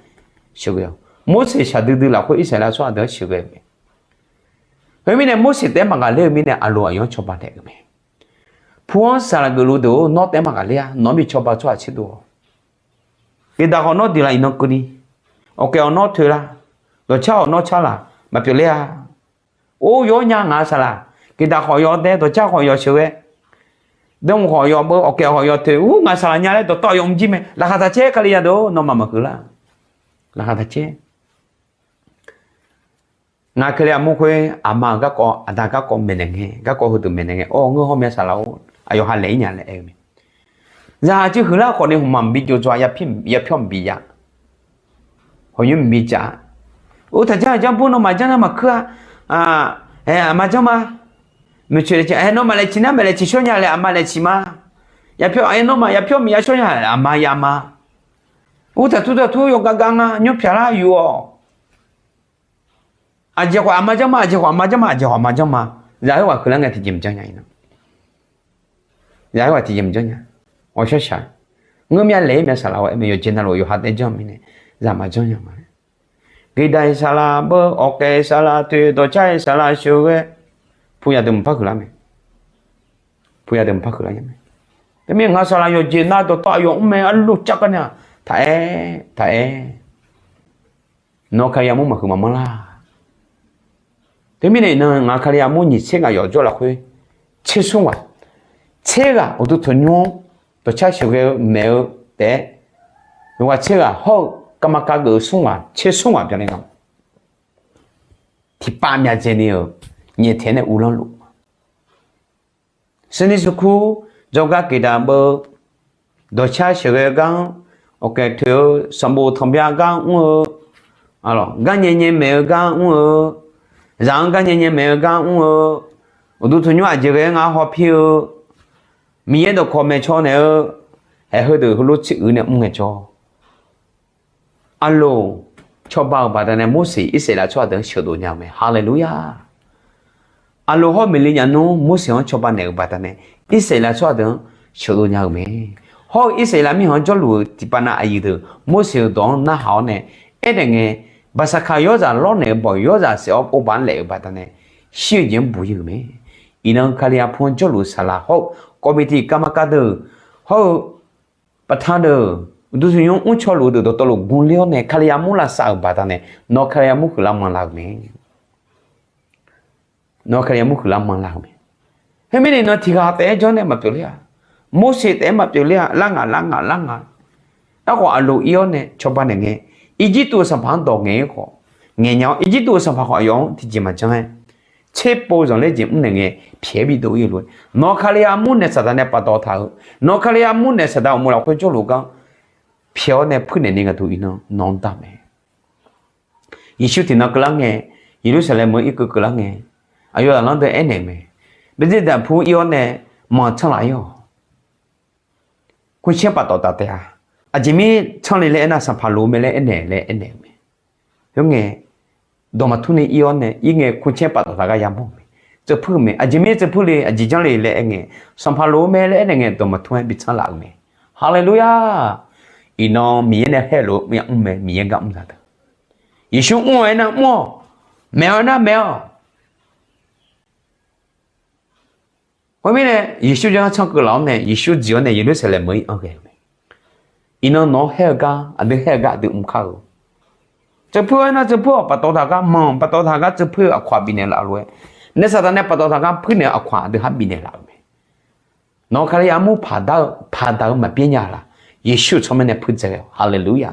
sheuqghae-awq. Morseq shaqdui dui lafkhoer Irsaqleqlav tsawrhaq deuq-anr sheuqghae-eu mae. Khoermirnae Morseq taef-aer maqghaqler-eu mirnae Aqloq aqyawf-anr cawba naeq-euq mae. Pu-anr saqlaq geufluf deuq-or, nawr taef-aer maqghaqler-a. Nawq-anr bi cawba tsawrhaq tserdov-a. Geqdaq khawf nawr diq laf iqnan keuvni, awqkaef khawf nawr toeq lar, dawqcar khawf nawr car laq, maqpyeuf ler-a. Or, yawr nya ngaq-euq saqlaq. Geqdaq khawf yawdae, dawqcar khawf yawsheuq ghae, daemq khawf yawbeu, awqkaef khawf yawtoeq, ur, ngaq saqlaq nya laer dawqtawv yawmr jir mae. Laqkhaq taq caer, Kalizaq deuq-or, nawmaf maqhuiq lar. Laqkhaq taq caer. Ngaq Kalizaq mur khoer aqma-euq garkawv, aqda garkawv maeqnaeq ngae, garkawv heudeuq maeqnaeq ngae, or, ngeur hawr mya saqlaq-or, aqyawf ha laeq-ir nya laer aer-eu mae. Zaqhaq cuiv huiqlar khawf ni hmqmaq mqbi jov dzawq-a, yapyawr mqbi ya, hawqnyoer mqbi jaf-a. Or, taqjanr aqjanr bur nawmaf janr nar maqkuir-a. Aer, aqma janr ma. Maeqtsoeq laeq ciq, aer, nawmaf laeq ciq nar maeq laeq ciq shawr nya laer aqma laeq ciq ma. Yapyawr, aer, nawmaf yapyawr mqya shawr nya laer aqma ya ma. Or, taqtur taqtur yawgav gav nga, nymr pyaq lar yuf-awq. Aqjeq khawf aqma janr ma, aqjeq khawf aqma janr ma, aqjeq khawf aqma janr ma. Zaq khoerghaq huiqlar ngae tiqjeq maqjanr nya iqnan. Zaq khoerghaq tiqjeq maqjanr nya. Awqshar shaq. Ngeur mya laeq-ir mya saqlaq-awr aer mae, yawqjeq navluf yawqha taef-aer janr mirnae zaq maqjanr nya nga laer. Geqdaq-iq saqlaq beu, awqkaef-iq saqlaq toeq, dawqcar-iq saqlaq sheuq ghae, puyaq deuq mqpar huiqlar mae. Puyaq deuq mqpar huiqlar nya mae. Teumirnae ngaq saqlaq yawqjeq nav dawqtawv aqyawf mr mae, arlof car gar nar-aq, taq aer, taq aer. Nawq Kalizaq mur maqhuiq maqmanr lar. Teumirnae iqnan ngaq Kalizaq mur nyiq tser ngaq yawf jawr lafkhoer tser smr ghaq, tser ghaq uqduq tanqnymr-anr dawqcar sheuqghae-eu maeq-eu taef-aer, yawqghaq tser ghaq hawr-eu garma kav geuf-eu smr ghaq tser smr ghaq byanni nga. Tiqpav myavdzaeq ni-euq nyaeftaeq nae uvlanr luf. Sirni surkur, jawrgar geqdaq beu, dawqcar sheuqghae-eu gar-anr, awqkaef toeq-eu sanqbof tanqbya gar mr-eu, gar nyae nyae maeq-eu gar mr-eu, zaq-anr gar nyae nyae maeq-eu gar mr-eu, uqduq tanqnymr aqjeq ghae-aer ngar hawpir-eu, Miqyaer dawqkawq maeqcaw naeq-eu, haeq heudeuq heulof tser uiq nae mr ngaejawr, Aqloq cawba-euq baqdanae Morseq Irsaqleqlav tsawrhaq deuq-anr sheuqdov nya-eu mae. Haleluya! Aqloq hawr Miqli nyaf nmr Morseq-anr cawba naeq-euq baqdanae Irsaqleqlav tsawrhaq deuq-anr sheuqdov nya-euq mae. Hawr-eu Irsaqleqlav mirkhanq-anr jawrluf-eu tiqpav nav aqyuif deuq Morseq-euq dawq-anr narhaq-awr nae aernaeq ngae, baqsaqkaq yawrzaq lawrnaeq-eu bawq yawrzaq saef-awr ovbaq-anr laef-euq baqdanae shir-eu jeq-anr buq-ir-euq mae. Iqnan Kalizaq pu-anr jawrluf-eu saqlaq hawr-eu kawvbiq tiq garma kar deuq hawr-eu baqtaq deuq, uqduq tanqnymr mrcaw luf-eu deuq dawqtawvluf gu ler-awr nae Kalizaq mur lavsav-euq baqdanae nawq Kalizaq mur huiqlar manlar-euq mae. Nawq Kalizaq mur huiqlar manlar-euq mae. Khoermirnae iqnan tiqghaq taef-aer jawr nae maqpyeuf ler-a. Morseq taef-aer maqpyeuf ler-a. Lar ngaq, lar ngaq, lar ngaq. Aerkhawf Aqloq ir-awr nae cawba naeq ngae, Irjirtuv-eu sanqpaq-anr dawq ngaeq-aer khawf, ngaeqnya-awr Irjirtuv-eu sanqpaq khawf aqyawf-anr tiqjeq maqjanr-aer, tserpov zanqler jeq mrnaeq ngae pyaeq-aer bidov-ir-eu lof-aer, nawq Kalizaq mur naeq saqdaq nae paftawf taq-eu, nawq Kalizaq mur naeq saqdaq uqmov lafkhoer jawrluf gar pyaeq-awr nae puirnaeq ni gaqduq iqnan nawq-anr damq mae. Yeqsur tiqnan keuvlar ngae, Yeqlursaqlaeq meuq-anr irkeuv keuvlar ngae, aqyawf zaqlanr deuq aernaeq-euq mae. Beqtuvdaq pu ir-awr nae manq tsanr laf-ir-awq. Kurcaer paftawf taf taef-a. Aqjeq mir tsanr le laer aernar, sanqpaq loq-eu mae laer aernaeq laer aernaeq-euq mae. Khoerngae, dawqmaqtur ni ir-awr nae ir ngae, kurcaer paftawf taf gar yamawr-euq mae. Tseuv puir-euq mae. Aqjeq mir tseuv puir le, aqjeq janr le laer aer ngae, sanqpaq loq-eu mae laer aernaeq ngae, dawqmaqtur-aer bi tsanr laf-euq mae. Haleluya! Iqnan Miqyaer nae haer-eu lof-aer mr mae, Miqyaer gar mr zaq deuq. Yeqsur mr-awq aernar mr-awq, maeq-awq aernar maeq-awq. Khoermirnae Yeqsur janr-anr tsanr keuv laf-awr nae Yeqsur dziq-awr nae Yeqlursaqlaeq meuq-ir anr ghae-eu mae. Iqnan nawq-anr haer-eu gar, aqdui haer-eu gar aqdui mr kar-eu. Tseupuir-awr aernar tseupuir-awq, paftawf taqgar manq, paftawf taqgar tseupuir-eu aqkawq-aq bifnaeq laf-eu lof-aer, naef Saqdaq nae paftawf taqgar puirnaeq-eu aqkawq aqdui har bifnaeq laf-euq mae. Nawq-eu Kali armur paqdaq-eu, paqdaq-eu maqbyaer nya laq? Yeqsur tsawrmyanr nae puirdzae ghae-awq. Haleluya!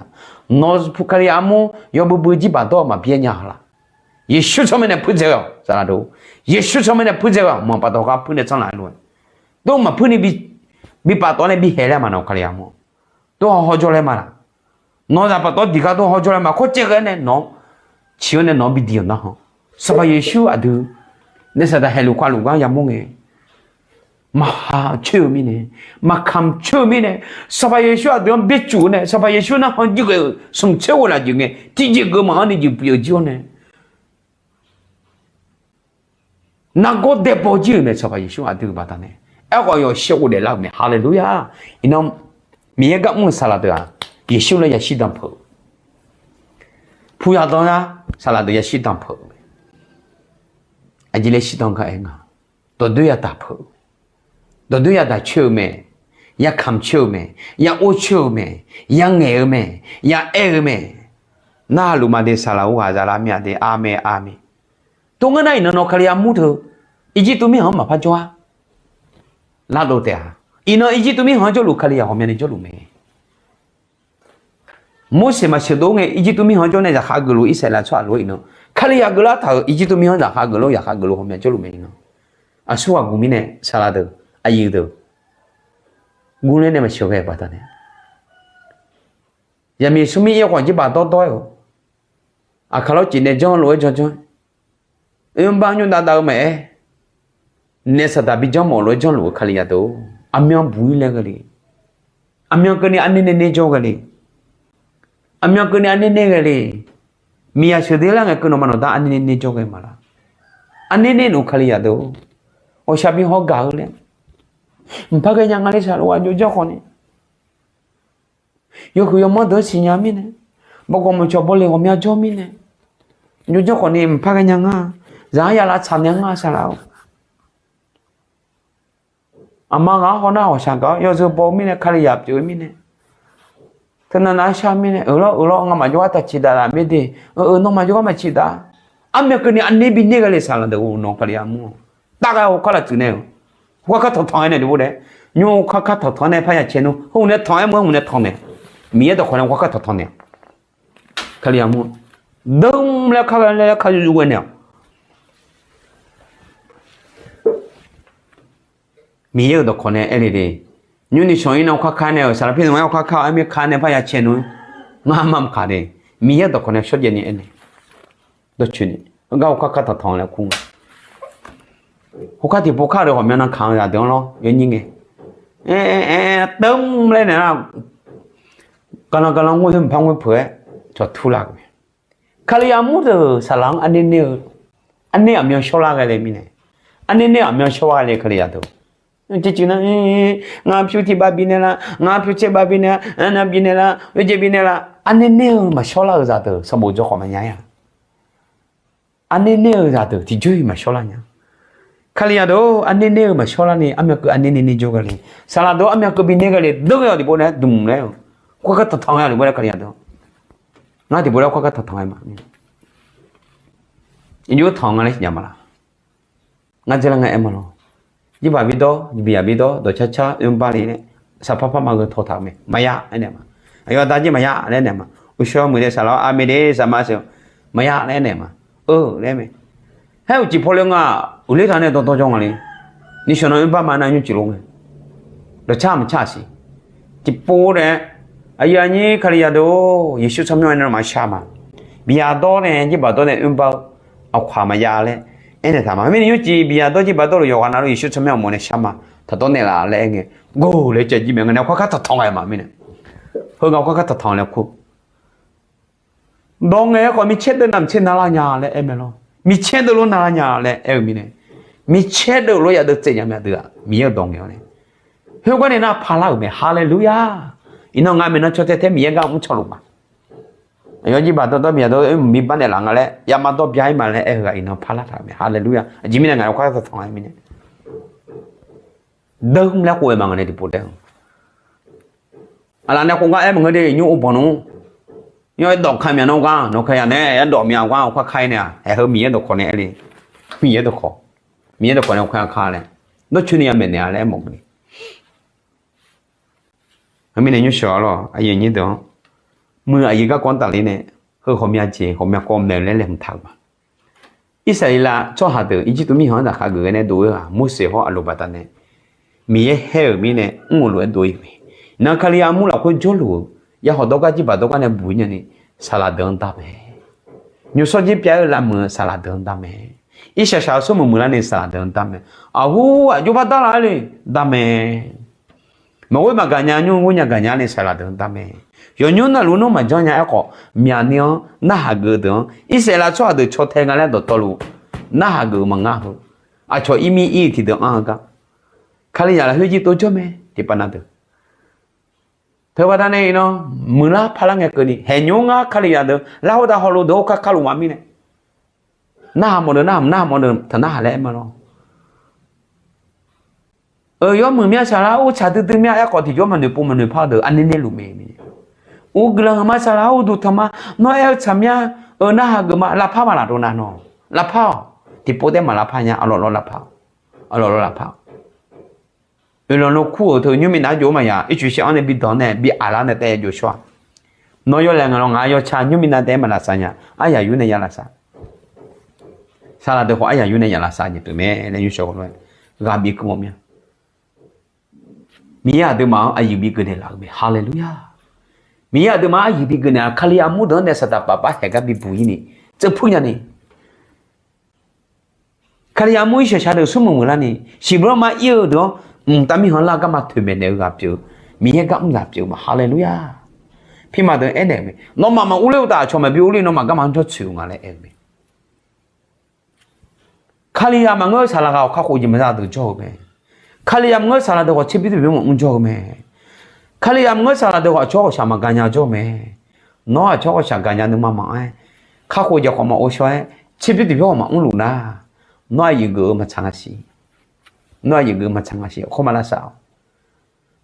Nawq-eu Kali armur yawbui bui jirbaq dawr-eu maqbyaer nya laq? Yeqsur tsawrmyanr nae puirdzae ghae-awq, saqlaq deuq. Yeqsur tsawrmyanr nae puirdzae ghae-awq, manq paftawf gar puirnaeq tsanr laf-eu lof-aer. Dov maqpuir ni bi, bi paftawf nae bi haeq laer ma nawq-eu Kali armur. Dov hawhaw jawr laer ma laq? Nawq-eu zaq paftawf diq gar dov hawhaw jawr laer ma, khoercaev ghae-aer nae nawq-anr ciq-awr nae nawq-anr bi diq-euq nar haw. Sanqpaq Yeqsur aqdui, naef Saqdaq haeqluf khavluf gar yamawr ngae, maqha coer-eu mirnae, maqkamq coer-eu mirnae, Sanqpaq Yeqsur aqdui-anr byaercuf-eu nae, Sanqpaq Yeqsur narhaq jir ghae-euq smq tser ghoe laf jeq ngae, tiqjeq geuf maqanr ni jeq pyeuf-eu jir-awr nae, nargawr dae baw jir-euq mae. Sanqpaq Yeqsur aqdui-euq baqdanae, aerkhawf yawqshir ghofdaef lar-euq mae. Haleluya! Iqnan, Miqyaer gar mr-eu saqlaq deuq-aq, Yeqsur laer yashir dan peuq-eu, puq yaqdan nar, saqlaq deuq yashir dan peuq-eu mae. Aqjeq laer shir dan gar aer nga, dawqdoer yadaq peuq-eu, dawqdoer yadaq coer-eu mae, yakamq coer-eu mae, ya or coer-eu mae, yangaeq-eu mae, yaaer-eu mae. Narhaq luf ma de, saqlaq ur ghaq zaqlar mir-a de, armaer armaer. Tov ngeur nar iqnan nawq-eu Kali armur teu, Irjirtuv mirkhanq-anr maqpar jawr-ar. Lardov taef-a. Iqnan Irjirtuv mirkhanq-anr jawrluf Kalizaq ghawqmyani jawrluf mae. Morseq maqsheuqdov ngae Irjirtuv mirkhanq-anr jawr nae zaqkhav geufluf Irsaqleqlav tsawrhaq lof-aer iqnan, Kalizaq geuflar taq-euq Irjirtuv mirkhanq zaqkhav geuflar, zaqkhav geufluf ghawqmya jawrluf mae iqnan. Aqsurghaq guq mirnae saqlaq deuq, aqyuif deuq, guv ler nae maqsheuq ghae baqdanae, zaqmiq smrmir yaer khawf jirbaq dawrdawr-aer-euq, aqkaq lawr cif nae janr lof-aer janr janr, oermr bar nymr dav dav-eu maqaer, naef Saqdaq bi janr mawf lof-aer janrluf-eu Kalizaq deuq, aqmyan buq-ir laer ghae le. Aqmyan keuvni arner nae ner jawr ghae le. Aqmyan keuvni arner nae ghae le. Miqyaq sheuqdui lar ngae keuv nawmaf nawqdar arner nae ner jawr ghae maqlar. Arner nae nuf Kalizaq deuq, ghawqshaq bi haw gaq-eu laer, mqpar ghae nya nga le saqlaq aqjox janr khawf ni, yawhuiq yawmanr deuq-anr siqnya mirnae, bawqgawq maqcawq bawle ghawqmya jawr mirnae, aqjox janr khawf ni mqpar ghae nya nga. Zaq-anr ya lavtsaq naeq-a nga saqlaq-or. Aqma ghaq-anr hawnar ghawqshaq gaq-awr yawzeu baw-eu mirnae, Kalizaq pyeuf-eu mirnae, teunav nav-aer shar mirnae, euq lawr euq lawr ngamaf jawrgar taq ciqdaq laf mir de. Eu, nawmaf jawrgar maqciqdaq. Armyan keuvni arner bi ner ghae le saqlaq deuq-or, nawq-eu Kalizaq mur-awq. Taf ghae hawkar laf tsuif nae-euq, hawkar kar tanqtanq-aer nae deuq-or daef, nymr hawkar kar tanqtanq-aer nae parya cae nmr, hawr-eu nae tanq-aer mr-aer hawr-eu nae tanq naeq, Miqyaer dawqkawq nae hawkar kar tanqtanq naeq-awq. Kalizaq mur-awq. Deuq-mr laer kar ghae laer kar yur yur ghae naeq-awq. Miqyaer-euq dawqkawq nae aer le de, nymrni shawq-ir nae hawkar kar nae-euq saqlaq pir nmr-aer hawkar kar-awr aer mir kar nae parya cae nmr, ngar ma mqkaq de. Miqyaer-euq dawqkawq nae shawrjaev ni aer nae, dawrcoeni, heugar hawkar kar tanqtanq laer kur nga. Hawkar tiqpov kar deuq ghawqmya nan kaq-eu zaqdeuq-anr lawr yawnyir ngae, aer, deuq-mr laer naeq-a, gaqlanq gaqlanq ngoer heu mqpar ngoer peuq-aer cawq tur laf-euq mae. Kalizaq mur deuq saqlaq-anr arner ner-eu, arner aqmyan shawrlar ghae le mirnae, arner ner-eu aqmyan shawrlar ghae le Kalizaq deuq. Ciqciq nar, ngar pyur tiq bav bifnaeq lar, ngar pyur tser bav bifnaeq lar, nav bifnaeq lar, oerjaev bifnaeq lar, arner ner-eu maqshawrlar-euq zaqdeuq sanqbof jawr khawf maqnya-ir-a. Arner ner-eu zaqdeuq tiqjawr-iq maqshawrlar nya. Kalizaq deuq-or, arner ner-eu maqshawrlar ni armyan keuv arner ner ner jawr ghae le. Saqlaq deuq-or, armyan keuv bifnaeq ghae le, deur ghae-awq tiqpov nae dmq laer-eu, hawkar kar tanqtanq ghae-a tiqpov laer Kalizaq deuq, ngar tiqpov laer hawkar kar tanqtanq ghae ma. Iqjov tanq nga laer siqnya ma laq? Ngar dzeurlar ngae aer ma lawr. Jirbaq bidawr, biqyaq bidawr, dawqcar car oermr bar le laer, saqpar par ma gheu taw taq-eu mae, maqya aernaeq ma. Aqyawf aqda jir maqya laer aernaeq ma. Uqshawr muiq de saqlaq-awr, aqmeq de saqma sheuq, maqya laer aernaeq ma. Eu laer mae. Haer uqcif paw le nga, uqler taq nae dawrdawr jawr nga le. Nishawq nan oermr bar ma nar nymrcif lof ngae, dawqcar maqcar siq. Tiqpov nae, aqyuif aqnyir Kalizaq deuq-or, Yeqsur tsawrmyanr-aer nawmaf shar ma. Biqyaq dawr nae jirbaq dawr nae oermr bar-eu aqkawq-aq maqya laer aernaeq taq ma. Mirnae nymrcif biqyaq dawr jirbaq dawrluf yawqghaq navluf Yeqsur tsawrmyanr-eu mawf nae shar ma. Taqdawr naeqlaf laer aer ngae, gor laer caev jir mae. Ngaq nae hawkar kar tanqtanq ghae ma mirnae, heu gaq hawkar kar tanqtanq laer kur. Dawq ngaeq-aer khawf micaer deuv navmaqtser narlar nya laer aer mae lawr. Micaer deuv lof narlar nya laer aer-eu mirnae, micaer deuv lof yadeuv tsaev nya mae aqdui-aq Miqyaer-euq dawq ngaeq-awr nae, khoergar nae nar parlar-euq mae. Haleluya! Iqnan ngar maeqnan caw tae tae Miqyaer gar mr cawluf ma. Aqyawf jirbaq dawrdawr biqyaq dawr-eu mqbir bar naeqlaf nga laer yama dawr bya-ir ma laer aer-eu ghaq iqnan parlar taq-euq mae. Haleluya! Aqjeq mirnae ngaq-euq hawkar kar tanqtanq-aer mirnae, deur mr laer khof-aer ma ngaq nae tiqpov taef-eu, aqlaf nae khof gar aer maqngeur de, nymr ov banq nmr. Nymr aer dawq ka myaq nawr gar, nawq ka yaq nae aer dawq myaq gar, awq kar ka-ir nae-aq, haeq heu Miqyaer dawqkawq nae aer le. Miqyaer dawqkawq, Miqyaer dawqkawq nae awq kar-ir kar laer, dawrcoeni ya maeqnaeq-a laer aermawf-eu ni. Heumirnae nymrshawq-a lawr, aqyuif aqnyir deuq-anr, muiq aqyuif garkawv-anr tafler nae, heu ghawqmya jeq ghawqmya kawv maeq-eu laer laeqhmq taq-euq ma. Irsaqleqlav tsawrhaq deuq Irjirtuv mirkhanq-anr zaqkhav geuf-aer nae dov-ir-aq, Morseq hawr aqloq baqdanae Miqyaer haer-euq mirnae mr-eu lof-aer dov-ir-eu mae. Iqnan Kalizaq mur lafkhoer jawrluf-eu, yakhawf dawrgar jir baq dawrgar nae buq-ir nyani, saqlaq deuq-anr dar mae. Nymrshawr jir pyav-aer-eu lavmuiq-eu saqlaq deuq-anr dar mae. Irsaq shaq-eu smrmuiq muiqlar ni saqlaq deuq-anr dar mae. Aqhur aqjox bar dar laf-aer le, dar mae. Maqghoer maqgaq nya, nymr ghoer nya gaq nya ni saqlaq deuq-anr dar mae. Yawqnymr navluf nawr maqjanr nya aerkhawf, myaqni-anr narhaq geuf-eu deuq-anr Irsaqleqlav tsawrhaq deuq caw tae nga laer dawqtawvluf, narhaq geuf-eu maqngar heu, aqcawq ir mir ir-eu tiqdeuq anr-eu gar, Kalizaq lafkhoer jir tov jawr mae. Tiqpav na deuq, teubaqda nae iqnan muiqlar parlar ngae keuvni, haeqnymr ngar Kalizaq deuq larhor dav hawluf deuq-or kar kar luf ma mirnae, narhaq mawf deuq narhaq mq, narhaq mawf deuq taq narhaq laer aer ma lawr. Euq yawmuiq mya saqlar, ur tsaq duidui mya aerkhawf tiqjawr maqnoeq pov maqnoeq par-eu deuq aqnae nae luf mae. Ur guiqlanq heu ma saqlar, ur duq tanq ma, nawr aer-eu tsaq mya-eu narhaq geuf ma, lavpar ma laf dov nav nawr, lavpar-awq. Tiqpov taef maq lavpar nya, aqlawq lawr lavpar-awq. Aqlawq lawr lavpar-awq. Oeqlanq lo kur-euq teu nymrmi nav jov-aer maqya, ircuf shir-anr nae bi danq nae bi aqlar nae taef ya jov shawr-aq, nawr yawlaeq ngaq lawr ngaq yawtsaq nymrmi nav taef-aer maq lavsav nya, aryaq yur nae ya lavsav. Saqlaq deuq khawf aryaq yur nae ya lavsav jeq pyeuf mae laer nymrshawq lof-aer ghaq bif keuv mawf mya. Miqyaer aqduimaf-anr aqyuif bi geufnaeq laf-euq mae. Haleluya! Miqyaer aqduimaf-anr aqyuif bi geufnaeq-a, Kalizaq mur deuq-anr nae saqdaq paf par haeq gar bi buq-ir ni, tseuv pur nya ni, Kalizaq mur irshaq shaq deuq smrmuiq muiqlar ni, siqbur lanma ir-eu deuq-anr mqtav mirkhanq lar garma toeqmaeq naeq-eu ghaq pyeuf-eu, Miqyaer gar mr ghaq pyeuf-eu ma. Haleluya! Pirma deuq aernaeq-euq mae, nawmaf maqur ler-eu uqtaf aqcawq maqbi ur ler, nawmaf garma-anr jawr tsoeq-eu nga laer aer-eu mae. Kalizaq maqngeur-eu saqlaq ghaq-awq kakhof jeq maqza deuq jawr-eu mae. Kalizaq maqngeur-eu saqlaq deuq khawf tserbymr tiqbymr maqmr jawr-eu mae. Kalizaq maqngeur-eu saqlaq deuq khawf aqcawq ghawqshaq maqgaq nya jawr-eu mae. Nawr aqcawq ghawqshaq gaq nya nuima maqanr-aer, kakhof jeq khawf maqghovshaw-aer, tserbymr tiqbymr khawf maqmr luf nar, nawr aqyuif geuf-eu maqtsaq nga siq. Nawr aqyuif geuf-eu maqtsaq nga siq, aqkawr ma lavsav-awq.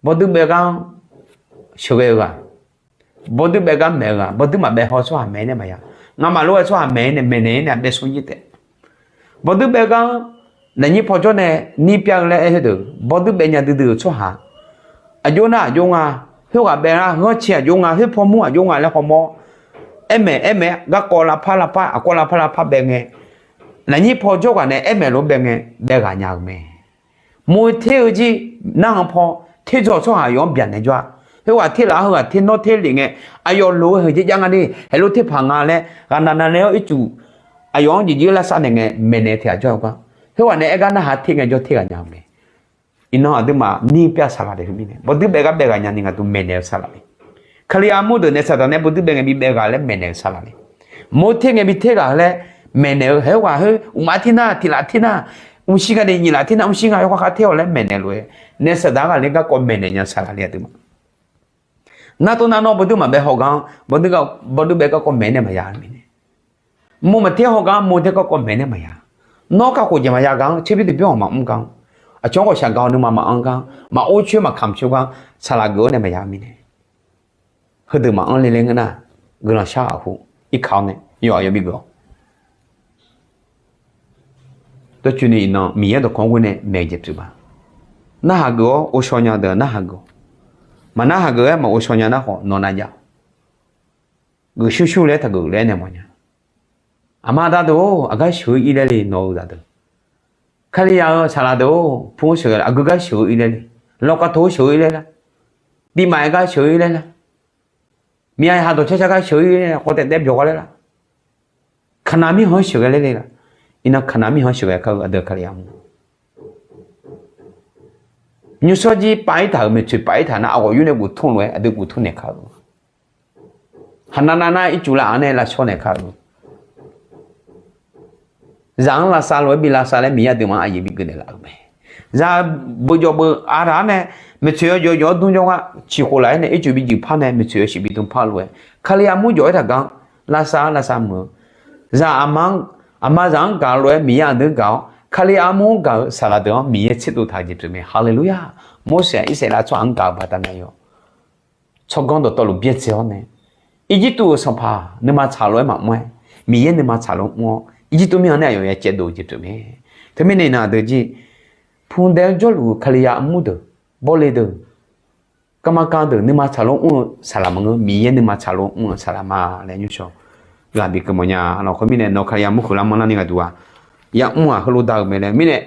Bawduir baef gar-anr sheuqghae-eu ghaq, bawduir baef gar maeq-eu ghaq, bawduir maqbaef haw-eu tsawrhaq maeq-ir nae maqya. Ngamaf lof-aer tsawrhaq maeq-ir nae maeqnaeq-ir nae baef smr jir taef. Bawduir baef gar-anr lafnyir paw jawr nae nir pyav-eu laer aer-eu deuq, bawduir baef nya duidui-euq tsawrhaq, aqjox nar aqjox nga, khoerghaq baef lar, ghanrcae aqjox nga, khoer pawmur aqjox nga laer hawmawr, aer maeq aer maeq-aer garkawv lavpar lavpar, aqkawv lavpar lavpar baef ngae, lafnyir paw jawr ghaq nae aer maeq lof-aer baef ngae, baef ghaq nya-euq mae. Moe ter-eu jir narhaq paw ter dzaw-eu tsawrhaq aqyawf-anr byaqnaeq jawr-a. Khoerghaq ter laf-ar, heughaq ter nawr ter lef ngae, aqyawf loq-eu heujeq jav nga ni, heulof ter paq nga laer ghaqnav nav nae-awr ircuf aqyawf-anr jeqjeq lavsav naeq ngae maeqnaeq-eu tiq ghaq jawr-eu gar, khoerghaq nae aer gar narhaq ter ngae jawr ter ghaq nya-eu mae. Iqnan aqduimaf nir pyav saqlaq le heu mirnae, bawduir baef gar baef ghaq nya ni ngaq duq maeqnaeq-eu saqlaq le. Kalizaq mur deuq nae saqdaq nae bawduir baef ngae bi baef ghaq laer maeqnaeq-eu saqlaq le. Moe ter ngae bi ter ghaq laer maeqnaeq-eu, khoerghaq heu uqmaf ter nar, tiq laf ter nar, mrshir nga ni, nyiq laf ter nar mrshir nga, yawkhav khav ter-awq laer maeqnaeq lof-aer, nae saqdaq ghaq le garkawv maeqnaeq nya saqlaq le aqduimaf. Nar tov nar nawr bawduir maqbaef haw gar-anr, bawduir baef garkawv maeqnaeq maqya mirnae. Moe maqter haw gar-anr, moe ter garkawv maeqnaeq maqya. Nawr kakhof jeq maqya gar-anr, tserbymr tiqbymr hawq maqmr gar-anr, aqcawq-anr ghawqshaq gaq-awr nuima maqanr gar-anr, maqor coer maqkamq coer gar-anr saqlaq geuf-awr nae maqya mirnae. Heudeuq maqanr le laer ngeur nar, guiqlanq shar ghaq hu, irkaq-awr nae yawqha yawbi geuf-awq. Dawrcoeni iqnan Miqyaer dawqkawq-anr ghoer nae maeq jeq pyeuf ma. Narhaq geuf-awr ghovshaw nya deuq narhaq geuf-awq. Maqnarhaq geuf-aer maqghovshaw nya nar khawf nawq nav jav-awq. Geuf shur shur laer taqgeuf laer naeq mawf nya. Aqma aqda deuq-or, aqgar sheuq-eu ir laer le nawq-eu zaqdeuq. Kalizaq-eu saqlaq deuq-or, pu-anr sheuqghae aqgeu gar sheuq-eu ir laer le. Lawqkawv tov-aer sheuq-eu ir laer lar. Bimaf-aer gar sheuq-eu ir laer lar. Miqyaer ha dawqcar car gar sheuq-eu ir laer lar, khawf taef taef byawq gha laer lar. Kaqnaq mirkhanq-anr sheuqghae laer le lar. Iqnan kaqnaq mirkhanq-anr sheuqghae kar-eu aqdui Kalizaq mur. Nymrshawr jir pav-ir taq-euq maeqtsoeq pav-ir taq nar, aqghawq yur nae guftmr lof-aer aqdui guftmr naeq kar-eu. Haqnav nav nar ircuf lav-anr nae lavshawr naeq kar-eu. Zaq-anr lavsav lof-aer bi lavsav laer Miqyaer aqduimaf-anr aqyuif bi geufnaeq laf-euq mae. Zaq beuqjawq beuq aqdaq-anr nae maeqtsoeq yawjawf yawf-anr dmr jawr gar ciqkhof laf-aer nae ircuf bi juif par nae maeqtsoeq yawshuif bi dmr par lof-aer Kalizaq mur jawf-aer taq gar-anr lavsav lavsav meuq-eu. Zaq aqma zaq-anr gaq lof-aer Miqyaer aqdui-anr gaq-awr Kalizaq armur-anr gaq-eu saqlaq deuq-anr Miqyaer tserdov taq-eu jeq pyeuf mae. Haleluya! Morseq-aq Irsaqleqlav tsawrhaq-anr gaq-eu baqdanae yawq tsawrganr dawqtawvluf byaerdzae-awr nae, Irjirtuv-euq sanqpaq nuima tsaqlof-aer maqmr-aer, Miqyaer nuima tsaqlof mr-awr, Irjirtuv mirkhanq nae aqyawf ya caevdov-eu jeq pyeuf mae. Teumirnae iqnan aqdui jir, pudae-anr jawrluf-eu Kalizaq armur deuq, bawle deuq, garma kav deuq nuima tsaqlof mr-eu saqlaq maqngeur, Miqyaer nuima tsaqlof mr-eu saqlaq ma laer nymrshawr ghaq bikeuv mawfnya. Lafkhoer mirnae nawq-eu Kalizaq armur huiqlar manrlar ni ghaqduq-aq, ya mr-aq heulof da-eu mae laer mirnae,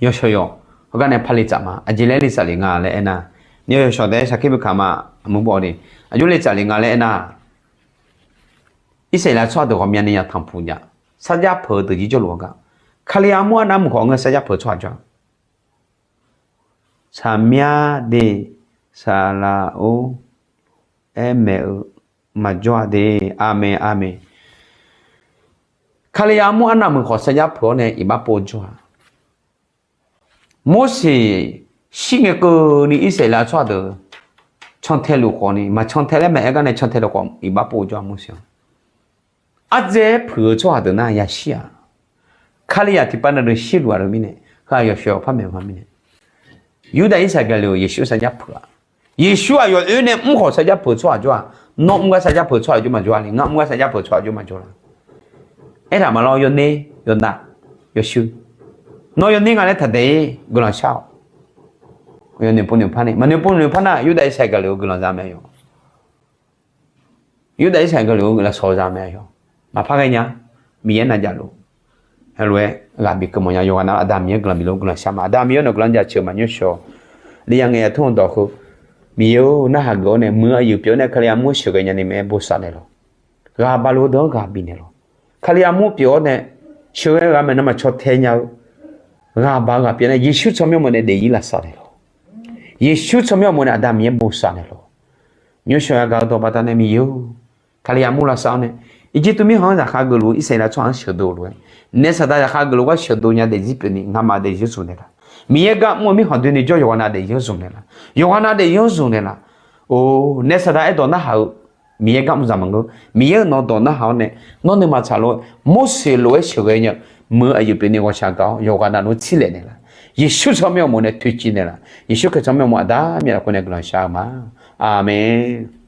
yawshawq yawq heugar nae pale tsaf ma. Aqjeq laer le tsaf le nga laer aernar, ni yawshawq taef-aer sarkir bikaq ma. Aqmur baw ni, aqjox le tsaf le nga laer aernar, Irsaqleqlav tsawrhaq deuq ghawqmyani ya tanqpuq nya. Sarjax peuq-eu deuq jir jawrluf-eu gar, Kalizaq armur arnavmq khawf ngeur sarjax peuq-eu tsawrhaq jawr-a. Saqmyar de, saqlaq or, aer maeq-eu maqjawr-a de. Aqmeq, aqmeq. Kalizaq armur arnavmq khawf sarjax peuq-awr nae iqbax pov jawr-a. Morseq shir ngae keuvni Irsaqleqlav tsawrhaq deuq cantae luf khawfni, maqcantae laer maqaer gar nae cantae luf khawf iqbax pov jawr-a Morseq-anr. Ardzae-aer puiq-eu tsawrhaq deuq nar yashir-aq, Kalizaq tiqpav na deuq shirluf-a deuq mirnae, heu-aq yawqshawq par maeq-eu ma mirnae, Yurdav Irsaqleqlav-euq Yeqsur sarjax peuq-a. Yeqsur aqyawf oe nae mr khawf sarjax peuq-eu tsawrhaq jawr-a. Nawr mr gar sarjax peuq-eu tsawrhaq jawr maqjawr-a le, ngar mr gar sarjax peuq-eu tsawrhaq jawr maqjawr la. Aertaq maqlawr, yawner, yawnav, yawshuir. Nawr yawner nga laer taqdaeq-ir guiqlanq shar-awq. Yawnoeq pov noeq par ni, maqnoeq pov noeq par nar, Yurdav Irsaqleqlav-euq guiqlanq za mae yawq. Yurdav Irsaqleqlav-euq guiqlanq shawq za mae yawq. Maqpar ghae nya. Miqyaer navjaf luf. Heulof-aer ghaq bikeuv mawfnya. Yawqghaq nav Aqda Miqyaer guiqlanq bif luf guiqlanq shar ma. Aqda Miqyaer nawq guiqlanq jaceuq ma nymrshawq. Liyaq ngaeq yaq tmr-eu dawq heu, Miqyaer-or, narhaq geuf-awr nae muiq-eu aqyuif pyeuf-awr nae Kali armur sheuqghae nyani mae-aer bosav naeqlawq. Ghaq baq lof deuq-anr ghaq bifnaeq lawq. Kali armur pyeuf-awr nae sheuqghae ghaq maeqnan maqcaw tae nya-eu ghaq baq-eu ghaq pyeuf nae Yeqsur tsawrmyanr mawf nae daefzir lavsav naeqlawq. Yeqsur tsawrmyanr mawf nae Aqda Miqyaer bosav naeqlawq. Nymrshawq yagaq-eu dawq baqda nae Miqyaer-or, Kali armur lavsav-awr nae Irjirtuv mirkhanq-anr zaqkhav geufluf-eu Irsaqleqlav tsawrhaq-anr sheuqdov lof-aer, naef saqdaq zaqkhav geufluf gar sheuqdov nya daefzir pyeuf ni ngamaf daefzir zmq naeqlaf. Miqyaer gar mr-eu mirkhanq doeni jawr yawqghaq nav daefzir zmq naeqlaf. Yawqghaq nav daefzir zmq naeqlaf. Or, naef saqdaq aerdawq narhaq-eu Miqyaer gar mr zaq maqngeur. Miqyaer-euq nawq dawq narhaq-awr nae, nawr nuima tsaqlof-aer, Morseq lof-aer sheuqghae nya-eu muiq-eu aqyuif pyeuf ni ghawqshaq gaq-awr yawqghaq navluf-anr tsirlaef naeqlaf. Yeqsur tsawrmyanr mawf nae toeqciv naeqlaf. Yeqsur Kali tsawrmyanr mawf Aqda Miqyaer lafkhoer nae guiqlanq shar-eu ma. Aqmeq.